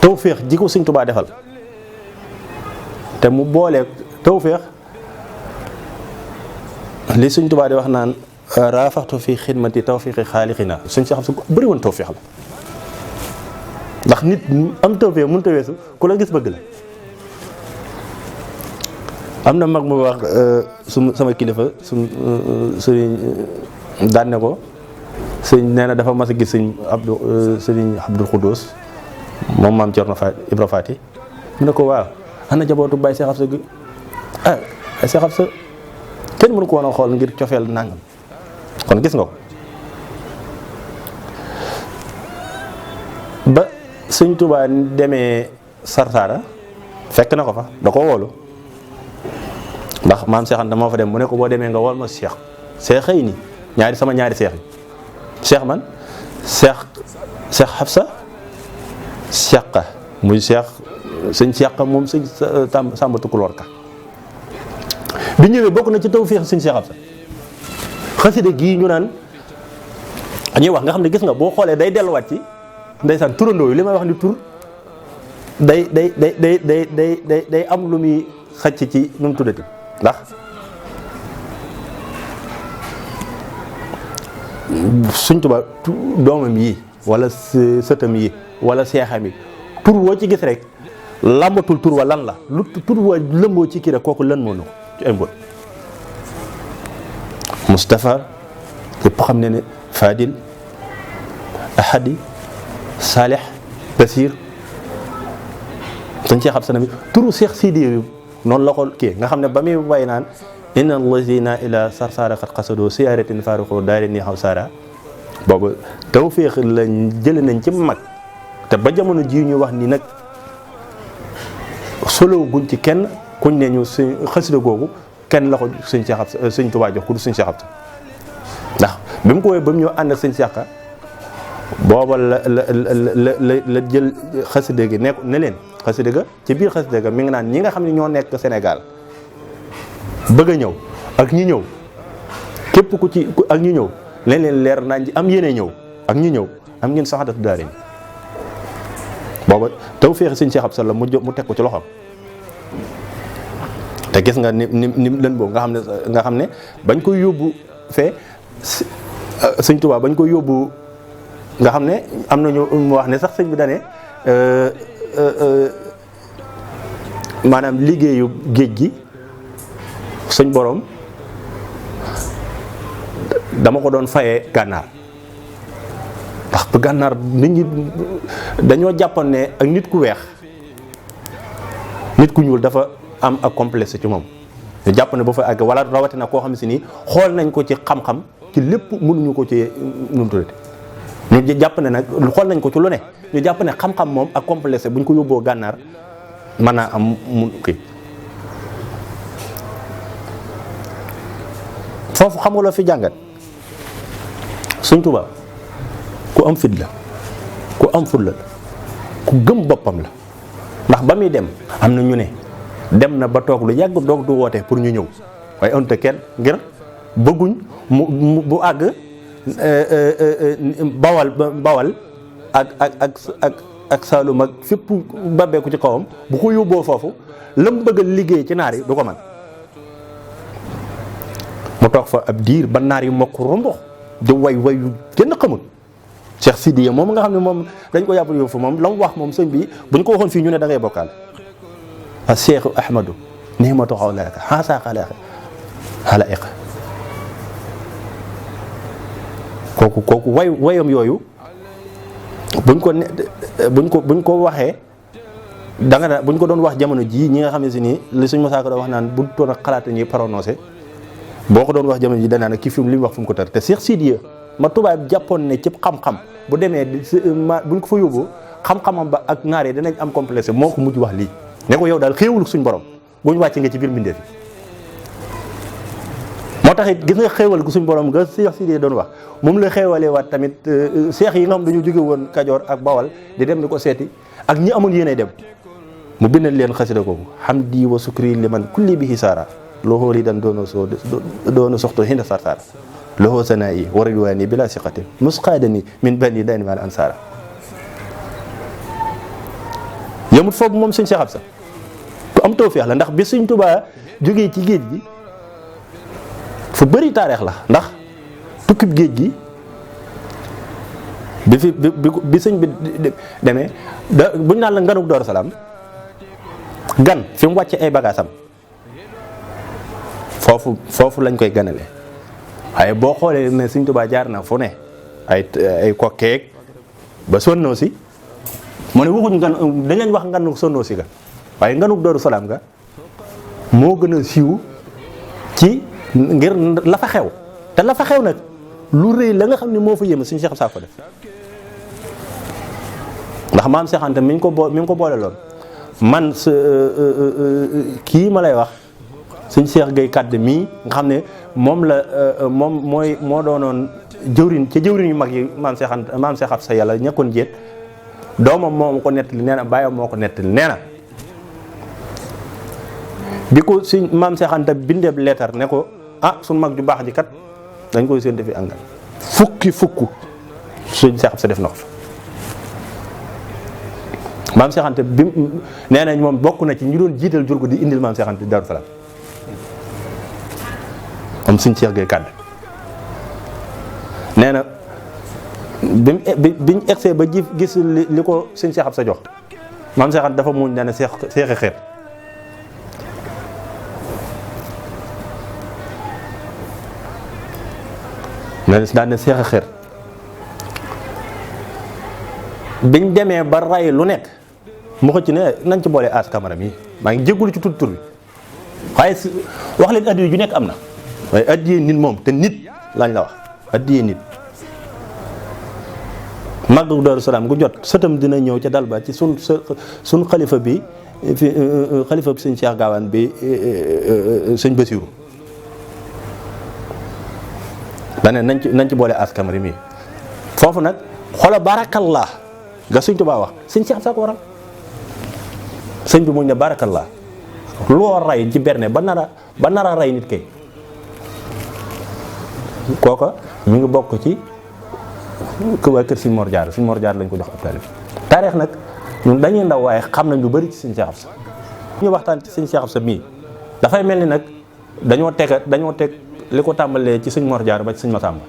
Speaker 2: tawféex ji ko Sëriñ Tuubaa defal te mu boolee tawféex li Sëriñ Tuubaa di wax naan raafaxtu fi xidmati tawfiqi xaalixina suñ si xam sa bëri woon tawfiq la ndax nit am tawfiq mënut a weesu ku la gis bëgg la. am na mag mu wax sama kilifa sëriñ daan ne ko sëñ nee na dafa mas a gis sëriñ Abdul Xudoos moom maam Cerno Ibra Faati mu ne ko waaw ana jabootu Baye Cheikh Absa gi Cheikh Absa kenn mënu ko woon a xool ngir cofeel nangam kon gis nga ko ba sëñ Tuubaa demee Sarsara fekk na ko fa da ko woolu ndax maam Cheikh Anta moo fa dem mu ne ko boo demee nga wool ma Cheikh xëy ni sama ñaari seex yi Cheikh man Cheikh Absa Cheikh muy sëñ Cheikh moom sëñ Sàmba Tukulóor Ka bi ñëwee bokk na ci tawfiix sëñ Cheikh Absa xasida gii ñu naan ñuy wax nga xam ne gis nga boo xoolee day delluwaat ci ndeysaan turandoo yi li may wax ni tur day am lu muy xacc ci nu mu tuddati ndax Sëñ Tuubaa doomam yi wala sëtam yi wala seexam yi tur woo ci gis rek làmbatul tur wa lan la lu tur wa lëmboo ci kii rek kooku lan moo na ko ci ay mbóot Moustapha lépp xam ne Fadil Ahadi Salih Basir Sëñ Cheikh Absa mi turu Cheikh Sidi yi noonu la ko kii nga xam ne ba muy way naan inna allazina ila sarsara xat xasado siyaaratin faruqo daari ni xaw sara boobu tawféex lañ jële nañ ci mag te ba jamono ji ñu wax ni nag solo guñ ci kenn kuñ ne ñu suñ xasida googu kenn la ko sëñ Cheikh Absa sëñ Tuubaa jox ku du sëñ Cheikh Absa ndax bi mu ko woowee ba mu ñëw ànd ak sëñ Cheikh booba la jël xasida gi ne leen xasida ga ci biir xasida ga mi ngi naan ñi nga xam ne ñoo nekk Sénégal bëgg a ñëw ak ñi ñëw képp ku ci ak ñi ñëw leen leer nañ ci am yéene ñëw ak ñi ñëw am ngeen saxadatu daari booba tawfeex sëñ Cheikh Absa mu teg ko ci loxoom te gis nga ni leen boobu nga xam ne bañ koy yóbbu fee sëñ Tuubaa bañ koy yóbbu nga xam ne am nañu mu wax ne sax sëñ bi dane maanaam liggéeyu géej gi suñ borom dama ko doon fayee gànnaar ndax bu gànnaar nit ñi dañoo jàppoon ne ak nit ku weex nit ku ñuul dafa am ak complexe ci moom ñu jàpp ne ba fa àgg wala rawatina koo xam si nii xool nañ ko ci xam-xam ci lépp mënuñu ko ci nu mu tuddati ñu jàpp ne nag xool nañ ko ci lu ne ñu jàpp ne xam-xam moom ak complexe bu ñu ko yóbboo gànnaar mën naa am mu kii foofu xam nga loo fi jàngat Sëñ Tuubaa ku am fit la ku am fulla la ku gëm boppam la ndax ba muy dem am na ñu ne dem na ba toog lu yàgg doog du woote pour ñu ñëw waaye onte kenn ngir bëgguñ mu bu àgg bawal ak Saalum ak fépp babbeeku ci kawam bu ko yóbboo foofu la mu bëgg a liggéey ci naar yi du ko man mu toog fa ab diir ba naar yi mokk rombox di way yu kenn xamul Cheikh Sidiya moom nga xam ne moom dañ ko yàppal yow fa moom la mu wax moom sëñ bi buñ ko waxoon fii ñu ne da ngay bokkaal a Cheikh Ahmadou nii ma toxaw la rek xaasa xalaiq kooku wayam yooyu buñ ko waxee da nga buñ ko doon wax jamono jii ñi nga xam ne si nii li suñ mosaako doon wax naan bu toon ak xalaat ñuy prononcé boo ko doon wax jamono ji danaa ne kii fi li mu wax fu mu ko tar te Cheikh Sidiya ma tubaab jàppoon ne ci xam-xam bu demee buñ ko fa yóbboo xam-xamam ba ak naar yi danañ am complexe moo ko mujj wax lii ne ko yow daal xéewul suñ borom buñ wàcc nga ci biir mbindeef yi moo tax it gis nga xéewal gu suñ borom nga Cheikh Sidiya doon wax moom la xéewalee waat tamit seex yi nga xam dañu jóge woon Kajoor ak Bawal di dem di ko seeti ak ñi amoon yéene dem mu bindal leen xasida kooku hamdi wa sukri liman kulli bihi saara loxoo li dan doona soxto hinda sarsara loxoo sanaayi wa ridwaani bila siqatin musqaadani min bani dayni mal ansara yamut foofu moom sëñ Cheikh Absa ku am tawfeex la ndax bi sëñ Tuubaa jógee ci géej gi fu bëri taarix la ndax tukkib géej gi bi sëñ bi demee buñ naan la nganuk Daaru Salaam gan fi mu wàcce ay bagaasam foofu lañ koy ganale waaye boo xoolee ne sëñ Tuubaa jaar na fu ne ay kokkeeg ba sonnoo si mu ne waxuñ gan dañ leen wax nganuk sonnoo si ga waaye nganuk Daaru Salaam ga moo gën a siiw ci ngir la fa xew te la fa xew nag lu rëy la nga xam ne moo fa yéeme suñu Cheikh Absa ko def ndax maam Cheikh Anta mi ko boole loon man kii ma lay wax suñ Cheikh Gueye Kàdd mii nga xam ne moom moo doonoon jëwriñ ca jëwriñ yu mag yi maam Cheikh Absa yàlla ñekkoon jéet doomam moo ko nettali nee na bàyyam moo ko nettali nee na bi ko suñ maam Cheikh Anta bindeeb leetar ne ko suñ mag ju baax ji kat dañ koy séntu fi àngal fukk suñ Cheikh Absa def na ko fa maam Cheikh Anta bi nee nañ moom bokk na ci ñu doon jiital jur ko di indil maam Cheikh Anta Daaru Salaam am suñ Cheikh Gueye Kàdd nee na biñ egsee ba gis li ko suñ Cheikh Absa jox maam Cheikh Anta dafa muñ nee na seexi xeet daan ne seex a xër biñ demee ba ray lu nekk mu xëcc ne nañ ci boole as camara mi maa ngi jéggulu ci tur bi waaye wax leen addiya ju nekk am na waaye addiya nit moom te nit lañ la wax addiya nit màggu Daaru Salaam gu jot sëtam dina ñëw ca dal ba ci sun xalifa bi xalifa bi sëñ Cheikh Gaawaan bi sëñ Basiiru dane nañ ci boole as camara mi foofu nag xoola barakallah nga sëñ Tuubaa wax sëñ Cheikh Absa ko waral sëñ bi muñ ne barakallah loo ray ci berne ba nar a ray nit kay kooka mi ngi bokk ci waa kër sëñ Mor Jaara lañ ko jox ab taalif taarix nag ñun dañuy ndaw waaye xam nañ lu bari ci sëñ Cheikh Absa ñu waxtaan ci sëñ Cheikh Absa mii dafay mel ni nag dañoo teg li ko tàmbalee ci sëñ Mor Jaara ba ci sëñ Masamba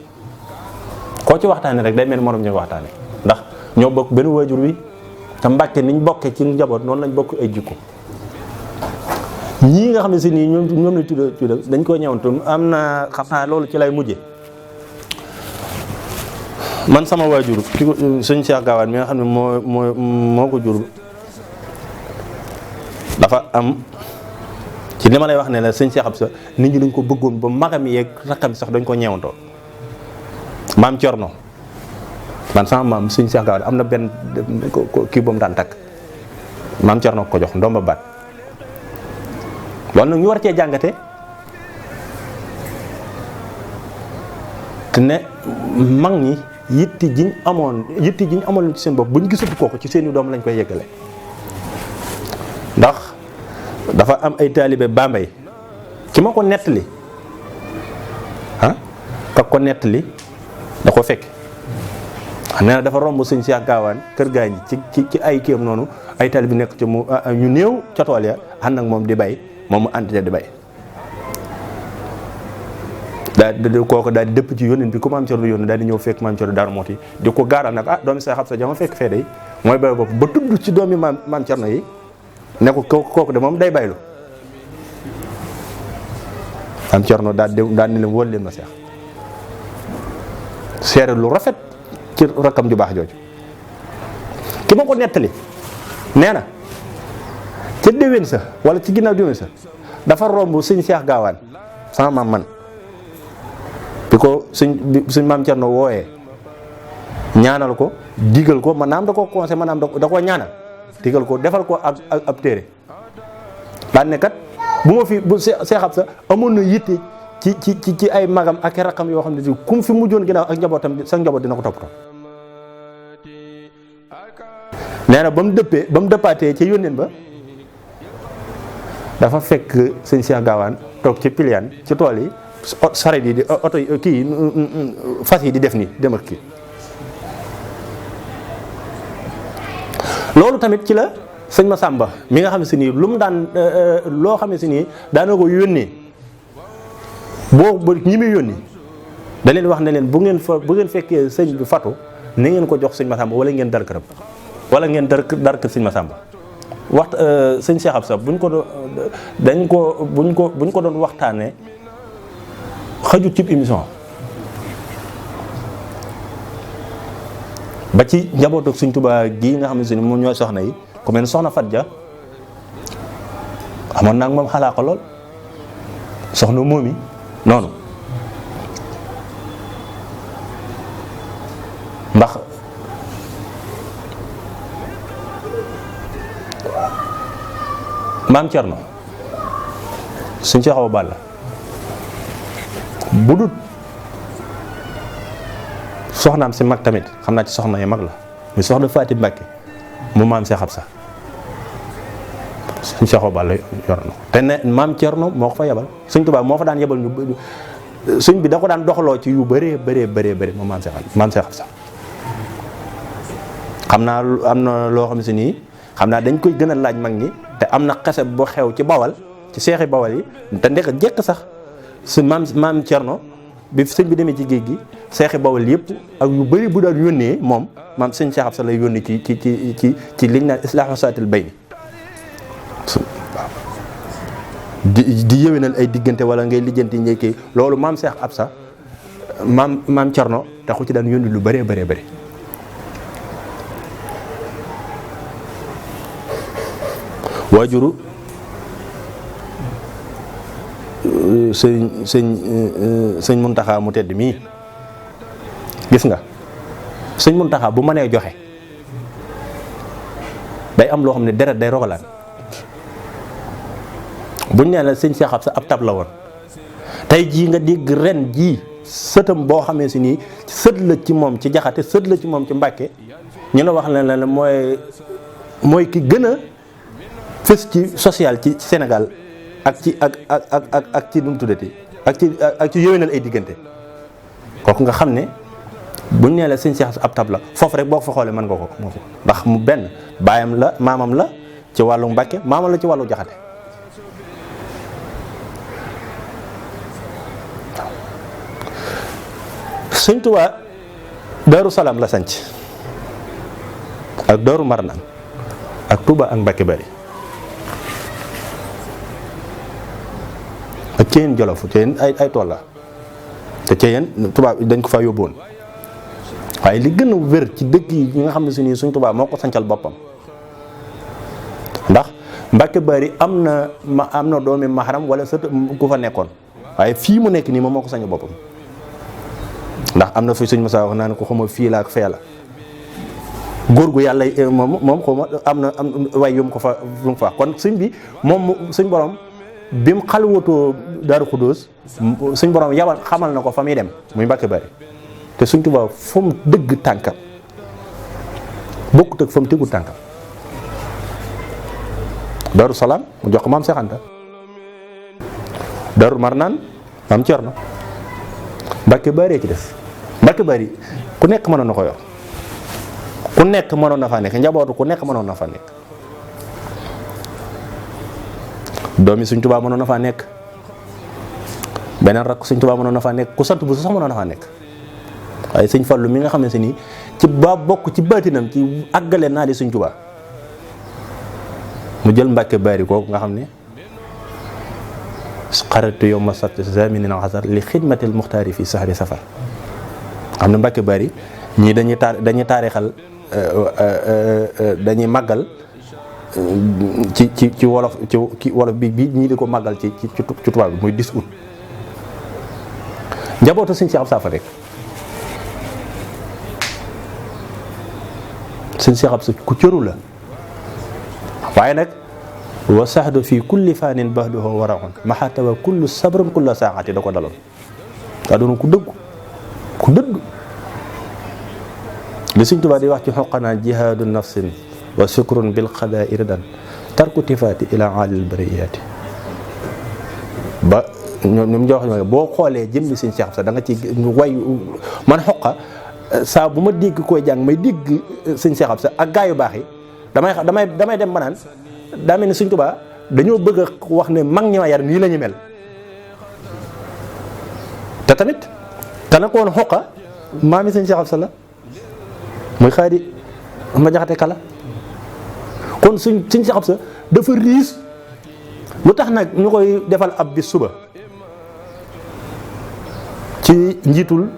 Speaker 2: koo ci waxtaane rek day mel ni morom ñu waxtaane ndax ñoo bokk benn waajur wi te Mbàkke niñ bokkee ci njaboot noonu lañ bokk ay jikko ñii nga xam ne si nii ñoom la tudda dañ ko ñëwantu am na xam naa loolu ci lay mujje man sama waajur ki ko sëñ Cheikh Gaawaan mi nga xam ne moo ko jur dafa am ci li ma lay wax ne la sëñ Cheikh Absa nit ñi dañ ko bëggoon ba magam yeeg rakkam sax dañ ko ñeewantoo maam Cerno man sama maam sëñ Cheikh Gaawaan am na benn kii boobu daan takk maam Cerno ko jox ndomba baat loolu nag ñu war cee jàngate te ne mag ñi yitti jiñ amoon ci seen bopp bu ñu gisatu kooku ci seeni doom lañ koy yeggale ndax dafa am ay taalibe Bambey ki ma ko nettali ka ko nettali da ko fekk nee na dafa romb sëñ Cheikh Gaawaan kër gaañ ci ay kéem noonu ay taalibe nekk ci mu ñu néew ca tool ya ànd ak moom di bay moom mu ànd di bay kooku daal di dëpp ci yónneen bi ku maam Cerno yónni daal di ñëw fekk maam Cerno Daaru Muxti di ko gaaral nag doomi Cheikh Absa jama fekk fee day mooy bay bopp ba tudd ci doomi maam Cerno yi ne ko kooku de moom day baylu maam Cerno daal ni leen wóol leen ma seex seere lu rafet ci rakkam ju baax jooju ki ma ko nettali nee na ca déwén sa wala ci ginnaaw déwén sa dafa romb sëñ Cheikh Gaawaan sama maam man bi ko suñ maam Cerno wooyee ñaanal ko digal ko maanaam da ko conseil maanaam da ko ñaanal digal ko defal ko ab téere daan ne kat bu Cheikh Absa amoon na yitte ci ay magam ak rakam yoo xam ne si kum fi mujjoon ginnaaw ak njabootam sa njaboot dina ko toppatoo nee na ba mu dëppaatee ci yónneen ba dafa fekk sëñ Cheikh Gaawaan toog ci piliyaan ci tool yi saret yi di oto kii fas yi di def nii dem ak kii loolu tamit ci la sëñ Masamba mi nga xam ne si nii lu mu daan loo xam ne si nii daana ko yónnee boo ñi muy yónni da leen wax ne leen bu ngeen fekkee sëñ bi fatu na ngeen ko jox sëñ Massamba wala ngeen dar këram wala ngeen dar kër sëñ Massamba. sëñ Cheikh Absa buñ ko doon waxtaanee xajut cib émission ba ci njabootu Sëñ Tuubaa gii nga xam ne moom ñooy soxna yi ku mel ne soxna Fat Ja amoon naa moom xalaa ko lool soxna moomi noonu ndax maam Cerno suñ ci xaw a bàll bu dut soxnaam si mag tamit xam naa ci soxna yi mag la muy soxna Faati Mbàkke mu maam Seex Absa suñ ci xaw a bàll yor na ko te ne maam Cerno moo ko fa yebal Sëñ Tuubaa moo fa daan yebal ñu suñ bi da ko daan doxaloo ci yu bëree moom maam Seex Absa xam naa am na loo xam si nii xam naa dañ koy gën a laaj mag ñi te am na xese boo xew ci bawal ci seexi bawal yi te ndek jekk sax su maam Cerno bi sëñ bi demee ci géej gi seexi bawal yëpp ak yu bëri bu daan yónnee moom maam sëñ Seex Absa lay yónni ci liñ naan islaahu saatil bayni di yëwénal ay diggante wala ngay lijjanti njëkkee loolu maam Seex Absa maam Cerno taxu ci daan yónni lu bëree bëri waajuru sëñ Muntaxa mu tedd mii gis nga sëñ Muntaxa bu mënee joxe day am loo xam ne deret day rogalaan buñ nee la sëñ Seex Absa ab tab la woon tey jii nga dégg ren jii sëtam boo xamee si nii sët la ci moom ci Jaxate sët la ci moom ci Mbàkke ñu la wax ne la mooy ki gën a fës ci social ci Sénégal ak ci nu mu tuddati ak ci yéwénal ay diggante kooku nga xam ne buñ nee la sëñ Seex ab tab la foofu rek boo ko fa xoolee mën nga ko ndax mu benn baayam la maamam la ci wàllu Mbàkke maamam la ci wàllu Jaxate Sëñ Tuubaa Daaru Salaam la sanc ak Daaru Marnaan ak Tuuba ak Mbàkke Bari ak Ceyeen Jolof Ceyeen ay tool la te Ceyeen tubaab dañ ko fa yóbboon waaye li gën a wér ci dëkk yi ñi nga xam ne si nii Sëñ Tuubaa moo ko sancal boppam ndax Mbàkke Bari am na doomi mahram wala sët ku fa nekkoon waaye fii mu nekk nii moom moo ko sañal boppam ndax am na fi Sëñ Musaa wax naa ne ko xama fii la ak fee la góor gu yàlla moom xaw ma am na way yum ko fa lu mu fa kon sëñ bi moom suñ borom bi mu xalwatoo Daaru Xudóos suñ borom yabal xamal na ko fa muy dem muy Mbàkke Bari te Sëñ Tuubaa fa mu dëgg tànkam bokkut ak fa mu tëggu tànkam Daaru Salaam mu jox ko maam Seex Anta Daaru Marnaan maam Cerno Mbàkke Bari ci des Mbàkke Bari ku nekk mënoon na ko yor ku nekk mënoon na faa nekk njabootu ku nekk mënoon na faa nekk doomi Sëñ Tuubaa mënoon na faa nekk beneen rakk Sëñ Tuubaa mënoon na faa nekk ku sant bu sax mënoon na faa nekk waaye Sëñ Fallu mi nga xam ne si nii ci ba bokk ci baatinam ci àggale naa di Sëñ Tuubaa mu jël Mbàkke Bari kooku nga xam ne xaritu yow ma sat zaminin xasar li xidmatil muxtaari fi sahri safar xam ne Mbàkke Bari ñii dañuy taarixal dañuy màggal ci wolof ci wolof bi ñii di ko màggal ci tubaab bi muy 10 août njabootu Sëñ Seex Absa fa rek Sëñ Seex Absa ku cëru la waaye nag wa saxdu fi kulli faanin bahduhu waraxun maxatawa kullu sabrin kulla saaxati da ko daloon daa doon ku dëgg li Sëñ Tuubaa di wax ci xoqanaa jihaadu nafsin wa sukrun bil xadaa irdan tarku tifaati ila alil bariyaati ba ñoom jox boo xoolee jëmmi Sëñ Seex Absa da nga ci way man xoqa saa bu ma dégg koy jàng may dégg Sëñ Seex Absa ak gaa yu baax yi damay dem ba naan daa mel ni Sëñ Tuubaa dañoo bëgg a wax ne mag ñi ma yar nii la ñu mel te tamit te nag woon xoqa maami sëñ Cheikh Absa la muy xaadi ma jaxate kala kon sëñ Cheikh Absa dafa riis. lu tax nag ñu koy defal ab bis suba ci njiitul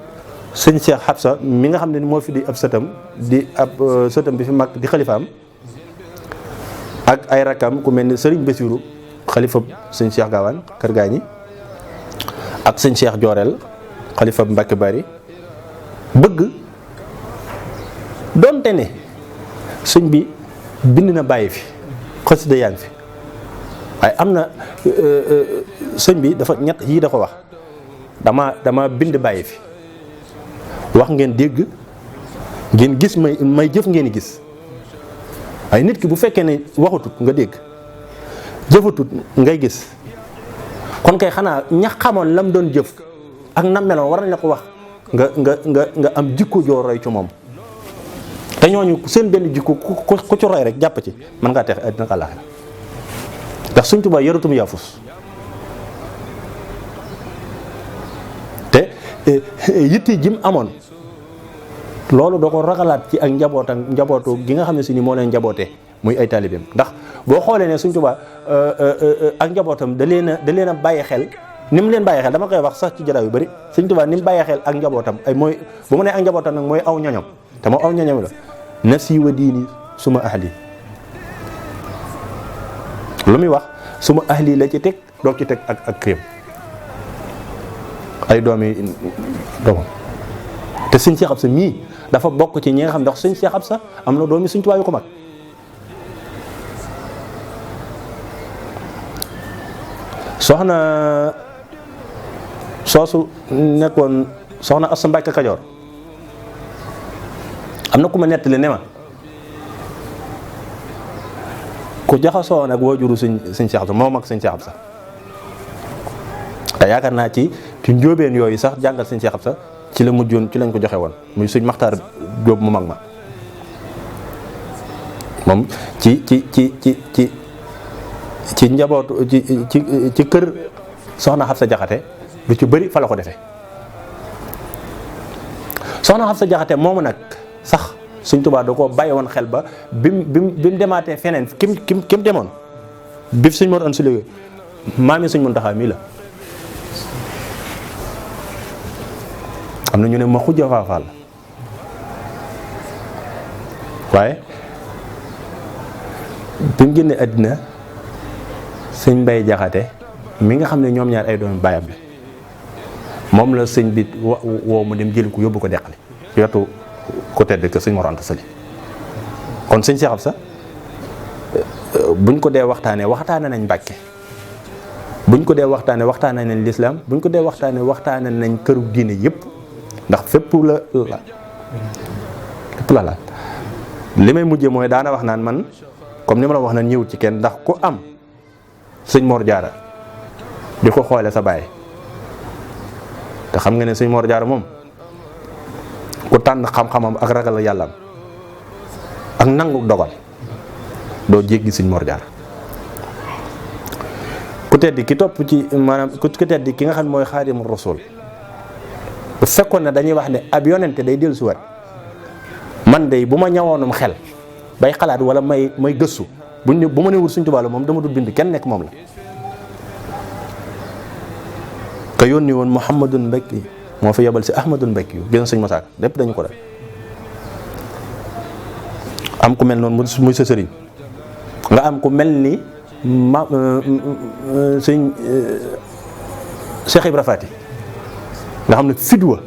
Speaker 2: sëñ Cheikh Absa mi nga xam ne moo fi di ab sëtam bi fi mag di xalifaam ak ay rakam ku mel ni Serigne Bassirou xalifa sëñ Cheikh Gawane Kër Gaañi ak sëñ Cheikh Jooreel xalifa Mbacke Bari bëgg donte ne sëñ bi bind na bàyyi fi xasida yaa ngi fi waaye am na sëñ bi dafa ñett yii da ko wax dama bind bàyyi fi wax ngeen dégg ngeen gis may jëf ngeen gis waaye nit ki bu fekkee ne waxatut nga dégg jëfatut ngay gis kon kay xanaa ñax xamoon lam doon jëf ak nam meloon war nañ la ko wax nga am jikko joo roy ci moom te ñooñu seen benn jikko ku ci roy rek jàpp ci mën ngaa teex àddina ak àllaaxira ndax Sëñ Tuubaa yaratum yaafus te yitti jim amoon loolu doo ko ragalaat ci ak njabootu gi nga xam ne si ni moo leen njabootee muy ay taalibeem ndax boo xoolee ne Sëñ Tuubaa ak njabootam da leen a bàyyi xel ni mu leen bàyyi xel dama koy wax sax ci jaraw yu bëri Sëñ Tuubaa ni mu bàyyi xel ak njabootam ay mooy bu mu nee ak njabootam nag mooy aw ñoñom te moom aw ñoñom la nafsi wa diini suma ahli lu muy wax suma ahli la ci teg doog ci teg ak këyam ay doomi doomam te sëñ Cheikh Absa mii dafa bokk ci ñi nga xam ndax sëñ Cheikh Absa am na doomi Sëñ Tuubaa yu ko mag soxna soosu nekkoon soxna Assa Mbàkke Kajoor am na ku ma nettali ne ma ku jaxasoo nag waajuru sëñ Cheikh Absa moo mag sëñ Cheikh Absa te yaakaar naa ci njóobeen yooyu sax jàngal sëñ Cheikh Absa ci la mujjoon ci lañ ko joxe woon muy sëñ Maxtaar Jóob mu mag ma moom ci njabootu ci kër soxna Xabsa Jaxate lu ci bëri fa la ko defee soxna Xabsa Jaxate moomu nag sax Sëñ Tuubaa da koo bàyyi woon xel ba bi mu demaatee feneen kim demoon bi fi Sëñ Mor Anta Sali maami Sëñ Muntaxa mii la am na ñu ne ma xujja faafaal waaye bi mu génnee àddina sëñ Mbay Jaxate mi nga xam ne ñoom ñaar ay doomi baayam bi moom la sëñ bi woo mu dem jëli ko yóbbu ko deqali ci wetu ku tedd que sëñ Mor Anta Sali kon sëñ Cheikh Absa buñ ko dee waxtaane nañ Mbàkke buñ ko dee waxtaane nañ lislaam buñ ko dee waxtaane nañ këru diine yëpp ndax fépp la laal li may mujjee mooy daana wax naan man comme ni ma la wax naan ñëwut ci kenn ndax ku am sëñ Mor Jaara di ko xoole sa baay te xam nga ne sëñ Mor Jaara moom ku tànn xam-xamam ak ragal yàllam ak nangu dogal doo jéggi sëñ Mor Jaara ku tedd ki topp ci maanaam ku tedd ki nga xam ne mooy Xaadimu Rasuul bu fekkoon ne dañuy wax ne ab yonente day dellusiwaat man de bu ma ñawoonum xel bay xalaat wala may gëstu bu ma ne wut Sëñ Tuubaa la moom dama dul bind kenn nekk moom la te yónni woon Muhammadun Mbakki moo fa yebal si Ahmadun Mbakki yu gën sëñ Masaak lépp dañu ko def am ku mel noonu muy sa sëriñ nga am ku mel ni sëñ Cheikh Ibra Faty nga xam ne fidwa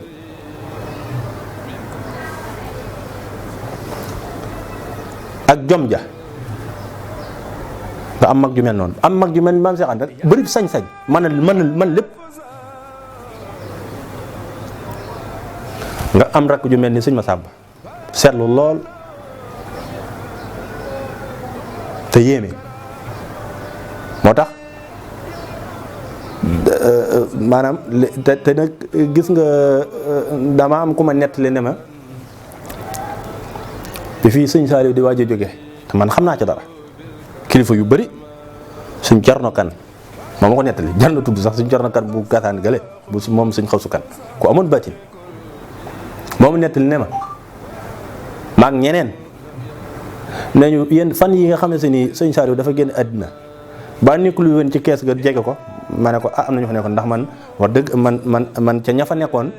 Speaker 2: ak jom ja nga am mag ju mel noonu am mag ju mel maam Cheikh Anta bëri sañ-sañ man lépp nga am rakk ju mel ni sëñ Masamba seetlu lool te yéeme moo tax maanaam te nag gis nga dama am ku ma nettali ne ma bi fii sëñ Saaliw di waaj a jóge te man xam naa ci dara kilifa yu bëri suñ Cerno Kan moo ma ko nettali jar na tudd sax suñ Cerno Kan bu gasaan gale bu moom suñ Xawsu Kan ku amoon bàccin moo mu nettali ne ma maag ñeneen nañu yéen fan yi nga xamante ni sëñ Saliou dafa génn àddina ba nekk lu woon ci kees ga jege ko ma ne ko am na ñu fa nekkoon ndax man wax dëgg man ca ña fa nekkoon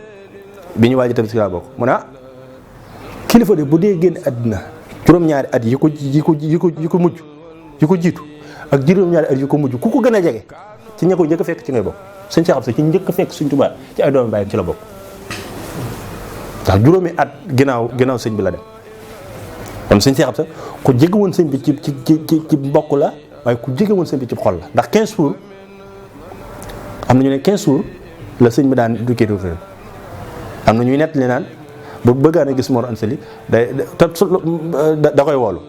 Speaker 2: bi ñu waaj a tam si laa bokk mu ne kilifa de bu dee génn àddina juróom-ñaari at yi ko mujj yi ko jiitu ak juróom-ñaari at yi ko mujj ku ko gën a jege ci ña ko njëkk a fekk ci ngay bokk. sëñ Cheikh Absa ci njëkk a fekk Sëñ Tuubaa ci ay doomi bàyyam ci la bokk ndax juróomi at ginnaaw sëñ bi la dem kon sëñ Cheikh Absa ku jege woon sëñ bi ci mbokk la waaye ku jege woon sëñ bi ci xol la ndax 15 jours am na ñu ne 15 jours la sëñ bi daan duggee am na ñuy nett li naan bu bëggaan a gis Mor Anta Sali da koy woolu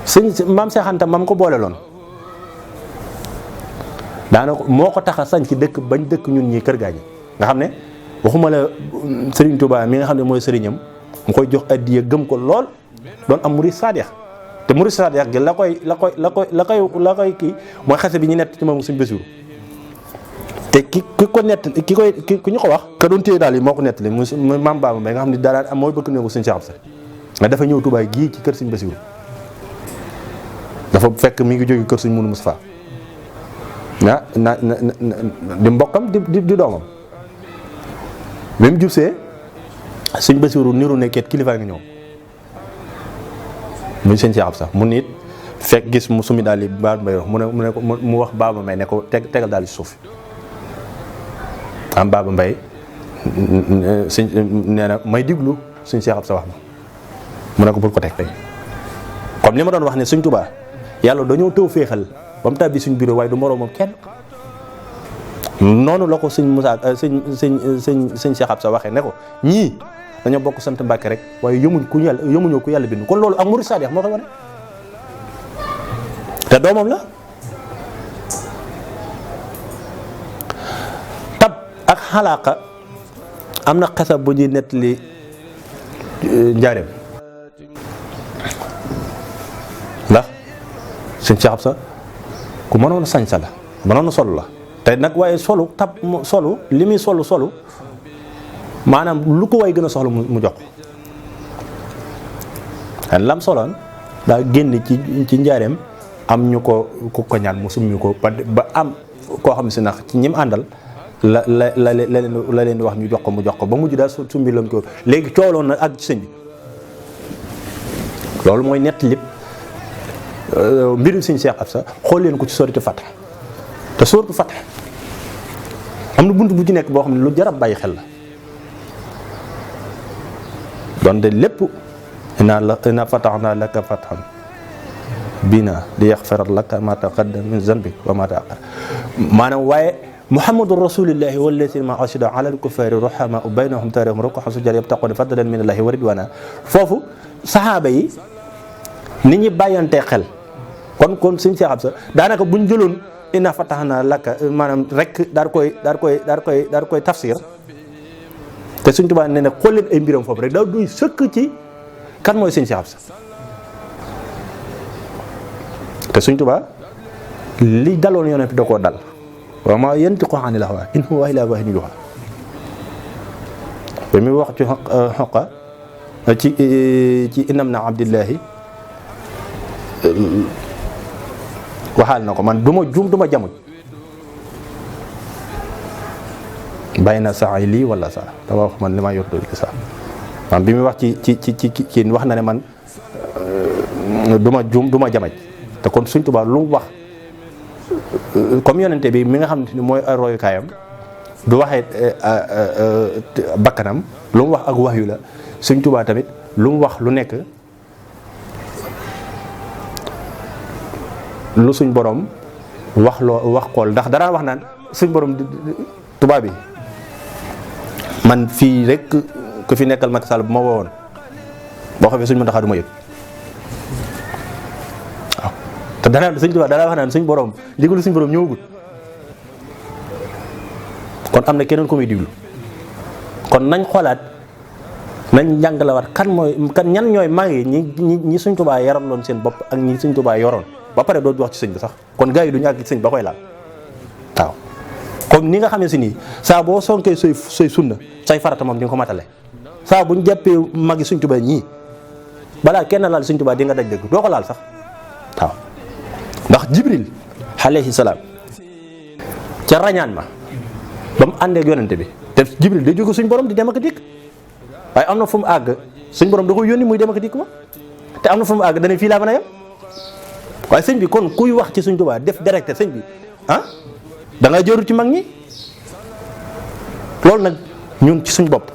Speaker 2: sëñ maam Seex Anta mam ko boole loon daanaka moo ko tax a sañ ci dëkk bañ dëkk ñun ñii kër gaañi nga xam ne waxuma la Serigne Touba mi nga xam ne mooy sëriñam mu koy jox addiya gëm ko lool doon am murid saadix te murid saadix gi la koy kii mooy xase bi ñu nett ci moom suñu Basiru te ki ko nett ki ñu ko wax ka doon téye daal yi moo ko nettali muy maam Baba Mbaye nga xam ne daan am mooy bëgg néegu Sëñ Cheikh Absa nga dafa ñëw Touba gii ci kër Sëñ Basiru dafa fekk mi ngi jóge kër Sëñ Mourou Moustapha di mbokkam di doomam bi mu jubsee Sëñ Basiru niru nekkeet kilifa ngi ñëw muy Sëñ Cheikh Absa mu nit fekk gis mu sumi daal yi Baba Mbaye wax mu wax Baba Mbaye ne ko tegal daal ci suuf am Baba Mbaye sëñ nee na may diglu Sëñ Cheikh Absa wax ma mu ne ko bul ko teg tey comme li ma doon wax ne Sëñ Tuubaa yàlla dañoo tëw féexal ba mu tàbbi suñ bureau waaye du moroomam kenn noonu la ko sëñ Moussa sëñ Cheikh Absa waxee ne ko ñii dañoo bokk sant Mbàkke rek waaye yëmuñoo ku yàlla bind kon loolu ak murid saadix moo koy wane te doomam la tab ak xalaaqa am na xasab bu ñuy nettali njaareem ndax sëñ Cheikh Absa ku mënoon a sañsa la mënoon a solu la te nag waaye solu tab solu li muy solu maanaam lu ko waay gën a soxla mu jox ko lam soloon daa génn ci njaareem am ñu ko ñaan mu summi ko ba am koo xam si nax ci ñim àndal la leen di wax ñu jox ko mu jox ko ba mujj daal summi lam ko léegi cooloon na ak ci sëñ bi loolu mooy nett lépp mbirum Sëñ Cheikh Absa xool leen ko ci sooratu Fath te sooratu Fath am na bunt bu ci nekk boo xam ne lu jar a bàyyi xel la doon de lépp inna fatahna laka fathan bina li yaxfira laka ma taqaddama min zanbik wa ma ta'akhkhara maanaam waaye muhammadu rasulillahi wallazina ma ashida ala al-kuffari ruhama baynahum tarahum ruk'an sujjadan yabtaquna fadlan min allahi wa ridwana foofu saxaaba yi nit ñi bàyyantee xel kon Sëñ Cheikh Absa daanaka buñ jëloon inna fatahna laka maanaam rek daal koy tafsir te Sëñ Tuubaa nee na xool leen ay mbiram foofu rek daal duy sëkk ci kan mooy Sëñ Cheikh Absa te Sëñ Tuubaa li daloon yonent da koo dal wa maa yantiqu anil hawaa in huwa illaa wahyun yuuhaa ba muy wax ci xoqa ci inam na abdillahi waxaal na ko man du ma juum du ma jamuj bàyyi na sax lii wala sax dama wax man li ma yor doon sax man bi muy wax ci kii wax na ne man du ma juum du ma jamaj te kon Sëñ Tuubaa lu mu wax comme yonente bi mi nga xam ne mooy royukaayam du waxee bakkanam lu mu wax ak wax yu la Sëñ Tuubaa tamit lu mu wax lu nekk lu suñ borom wax kool ndax danaa wax naan suñ borom tubaab bi man fii rek ku fi nekkal Macky Sall bu ma woowoon boo xamee suñ Muntaxa du ma yëg waaw te danaa suñ tubaab danaa wax naan suñ borom ndigalu suñ borom ñëwagut kon am na keneen ko muy diglu kon nañ xoolaat nañ njàngalawaat kan ñan ñooy mag yi ñi suñ tubaab yaraloon seen bopp ak ñi suñ tubaab yoroon ba pare doo wax ci sëñ bi sax kon gars yi duñu àgg ci sëñ ba koy laal waaw comme ni nga xamee si nii saa boo sonkee say sunna say farata moom di nga ko matale saa bu ñu jàppee magi Sëñ Tuubaa ñii balaa kenn laal Sëñ Tuubaa di nga daj dëgg doo ko laal sax waaw ndax Jibril alayhi salaam ca rañaan ma ba mu àndee ak yonente bi te Jibril day jóge suñ borom di dem ak dikk waaye am na fu mu àgg suñ borom da koy yónni muy dem ak dikk ma te am na fu mu àgg dana fii laa mën a yem waaye sëñ bi kon kuy wax ci Sëñ Tuubaa def direct sëñ bi da nga jëru ci mag ñi loolu nag ñun ci suñ bopp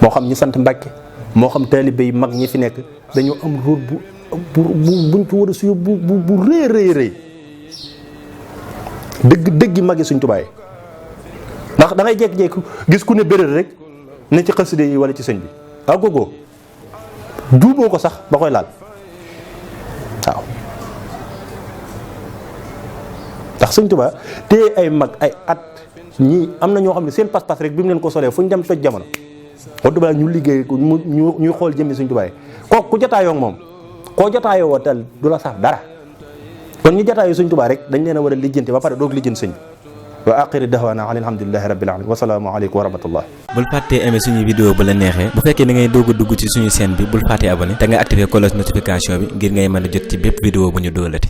Speaker 2: moo xam ñi sant Mbàkke moo xam taalibe yi mag ñi fi nekk dañoo am rôle buñ ci war a suyu bu rëy dëgg magi Sëñ Tuubaa yi ndax da ngay jékki-jékki gis ku ne bërël rek ne ci xaside yi wala ci sëñ bi waaw googoo duuboo ko sax ba koy laal waaw ndax Sëñ Tuubaa téye ay mag ay at ñii am na ñoo xam ne seen pas-pas rek bi mu leen ko solee fu ñu dem toj jamono wax dëgg ñu liggéey ko ñuy xool jëmmi Sëñ Tuubaa yi kooku ku jotaayoo ak moom koo jotaayoo watal du la saaf dara kon ñu jotaayoo Sëñ Tuubaa rek dañ leen a war a lijjanti ba pare doog lijjanti sëñ bi wa aaxiru da'waanaa alhamdulillahi rabbil aalamiin wa salaamu aleykum wa rahmatullah.
Speaker 1: bul fàttee aimé suñuy vidéo bu la neexee bu fekkee da ngay doog a dugg ci suñu chaîne bi bul fàttee abonné te nga activé cloche notification bi ngir ngay mën a jot ci bépp vidéo bu ñu dóolati.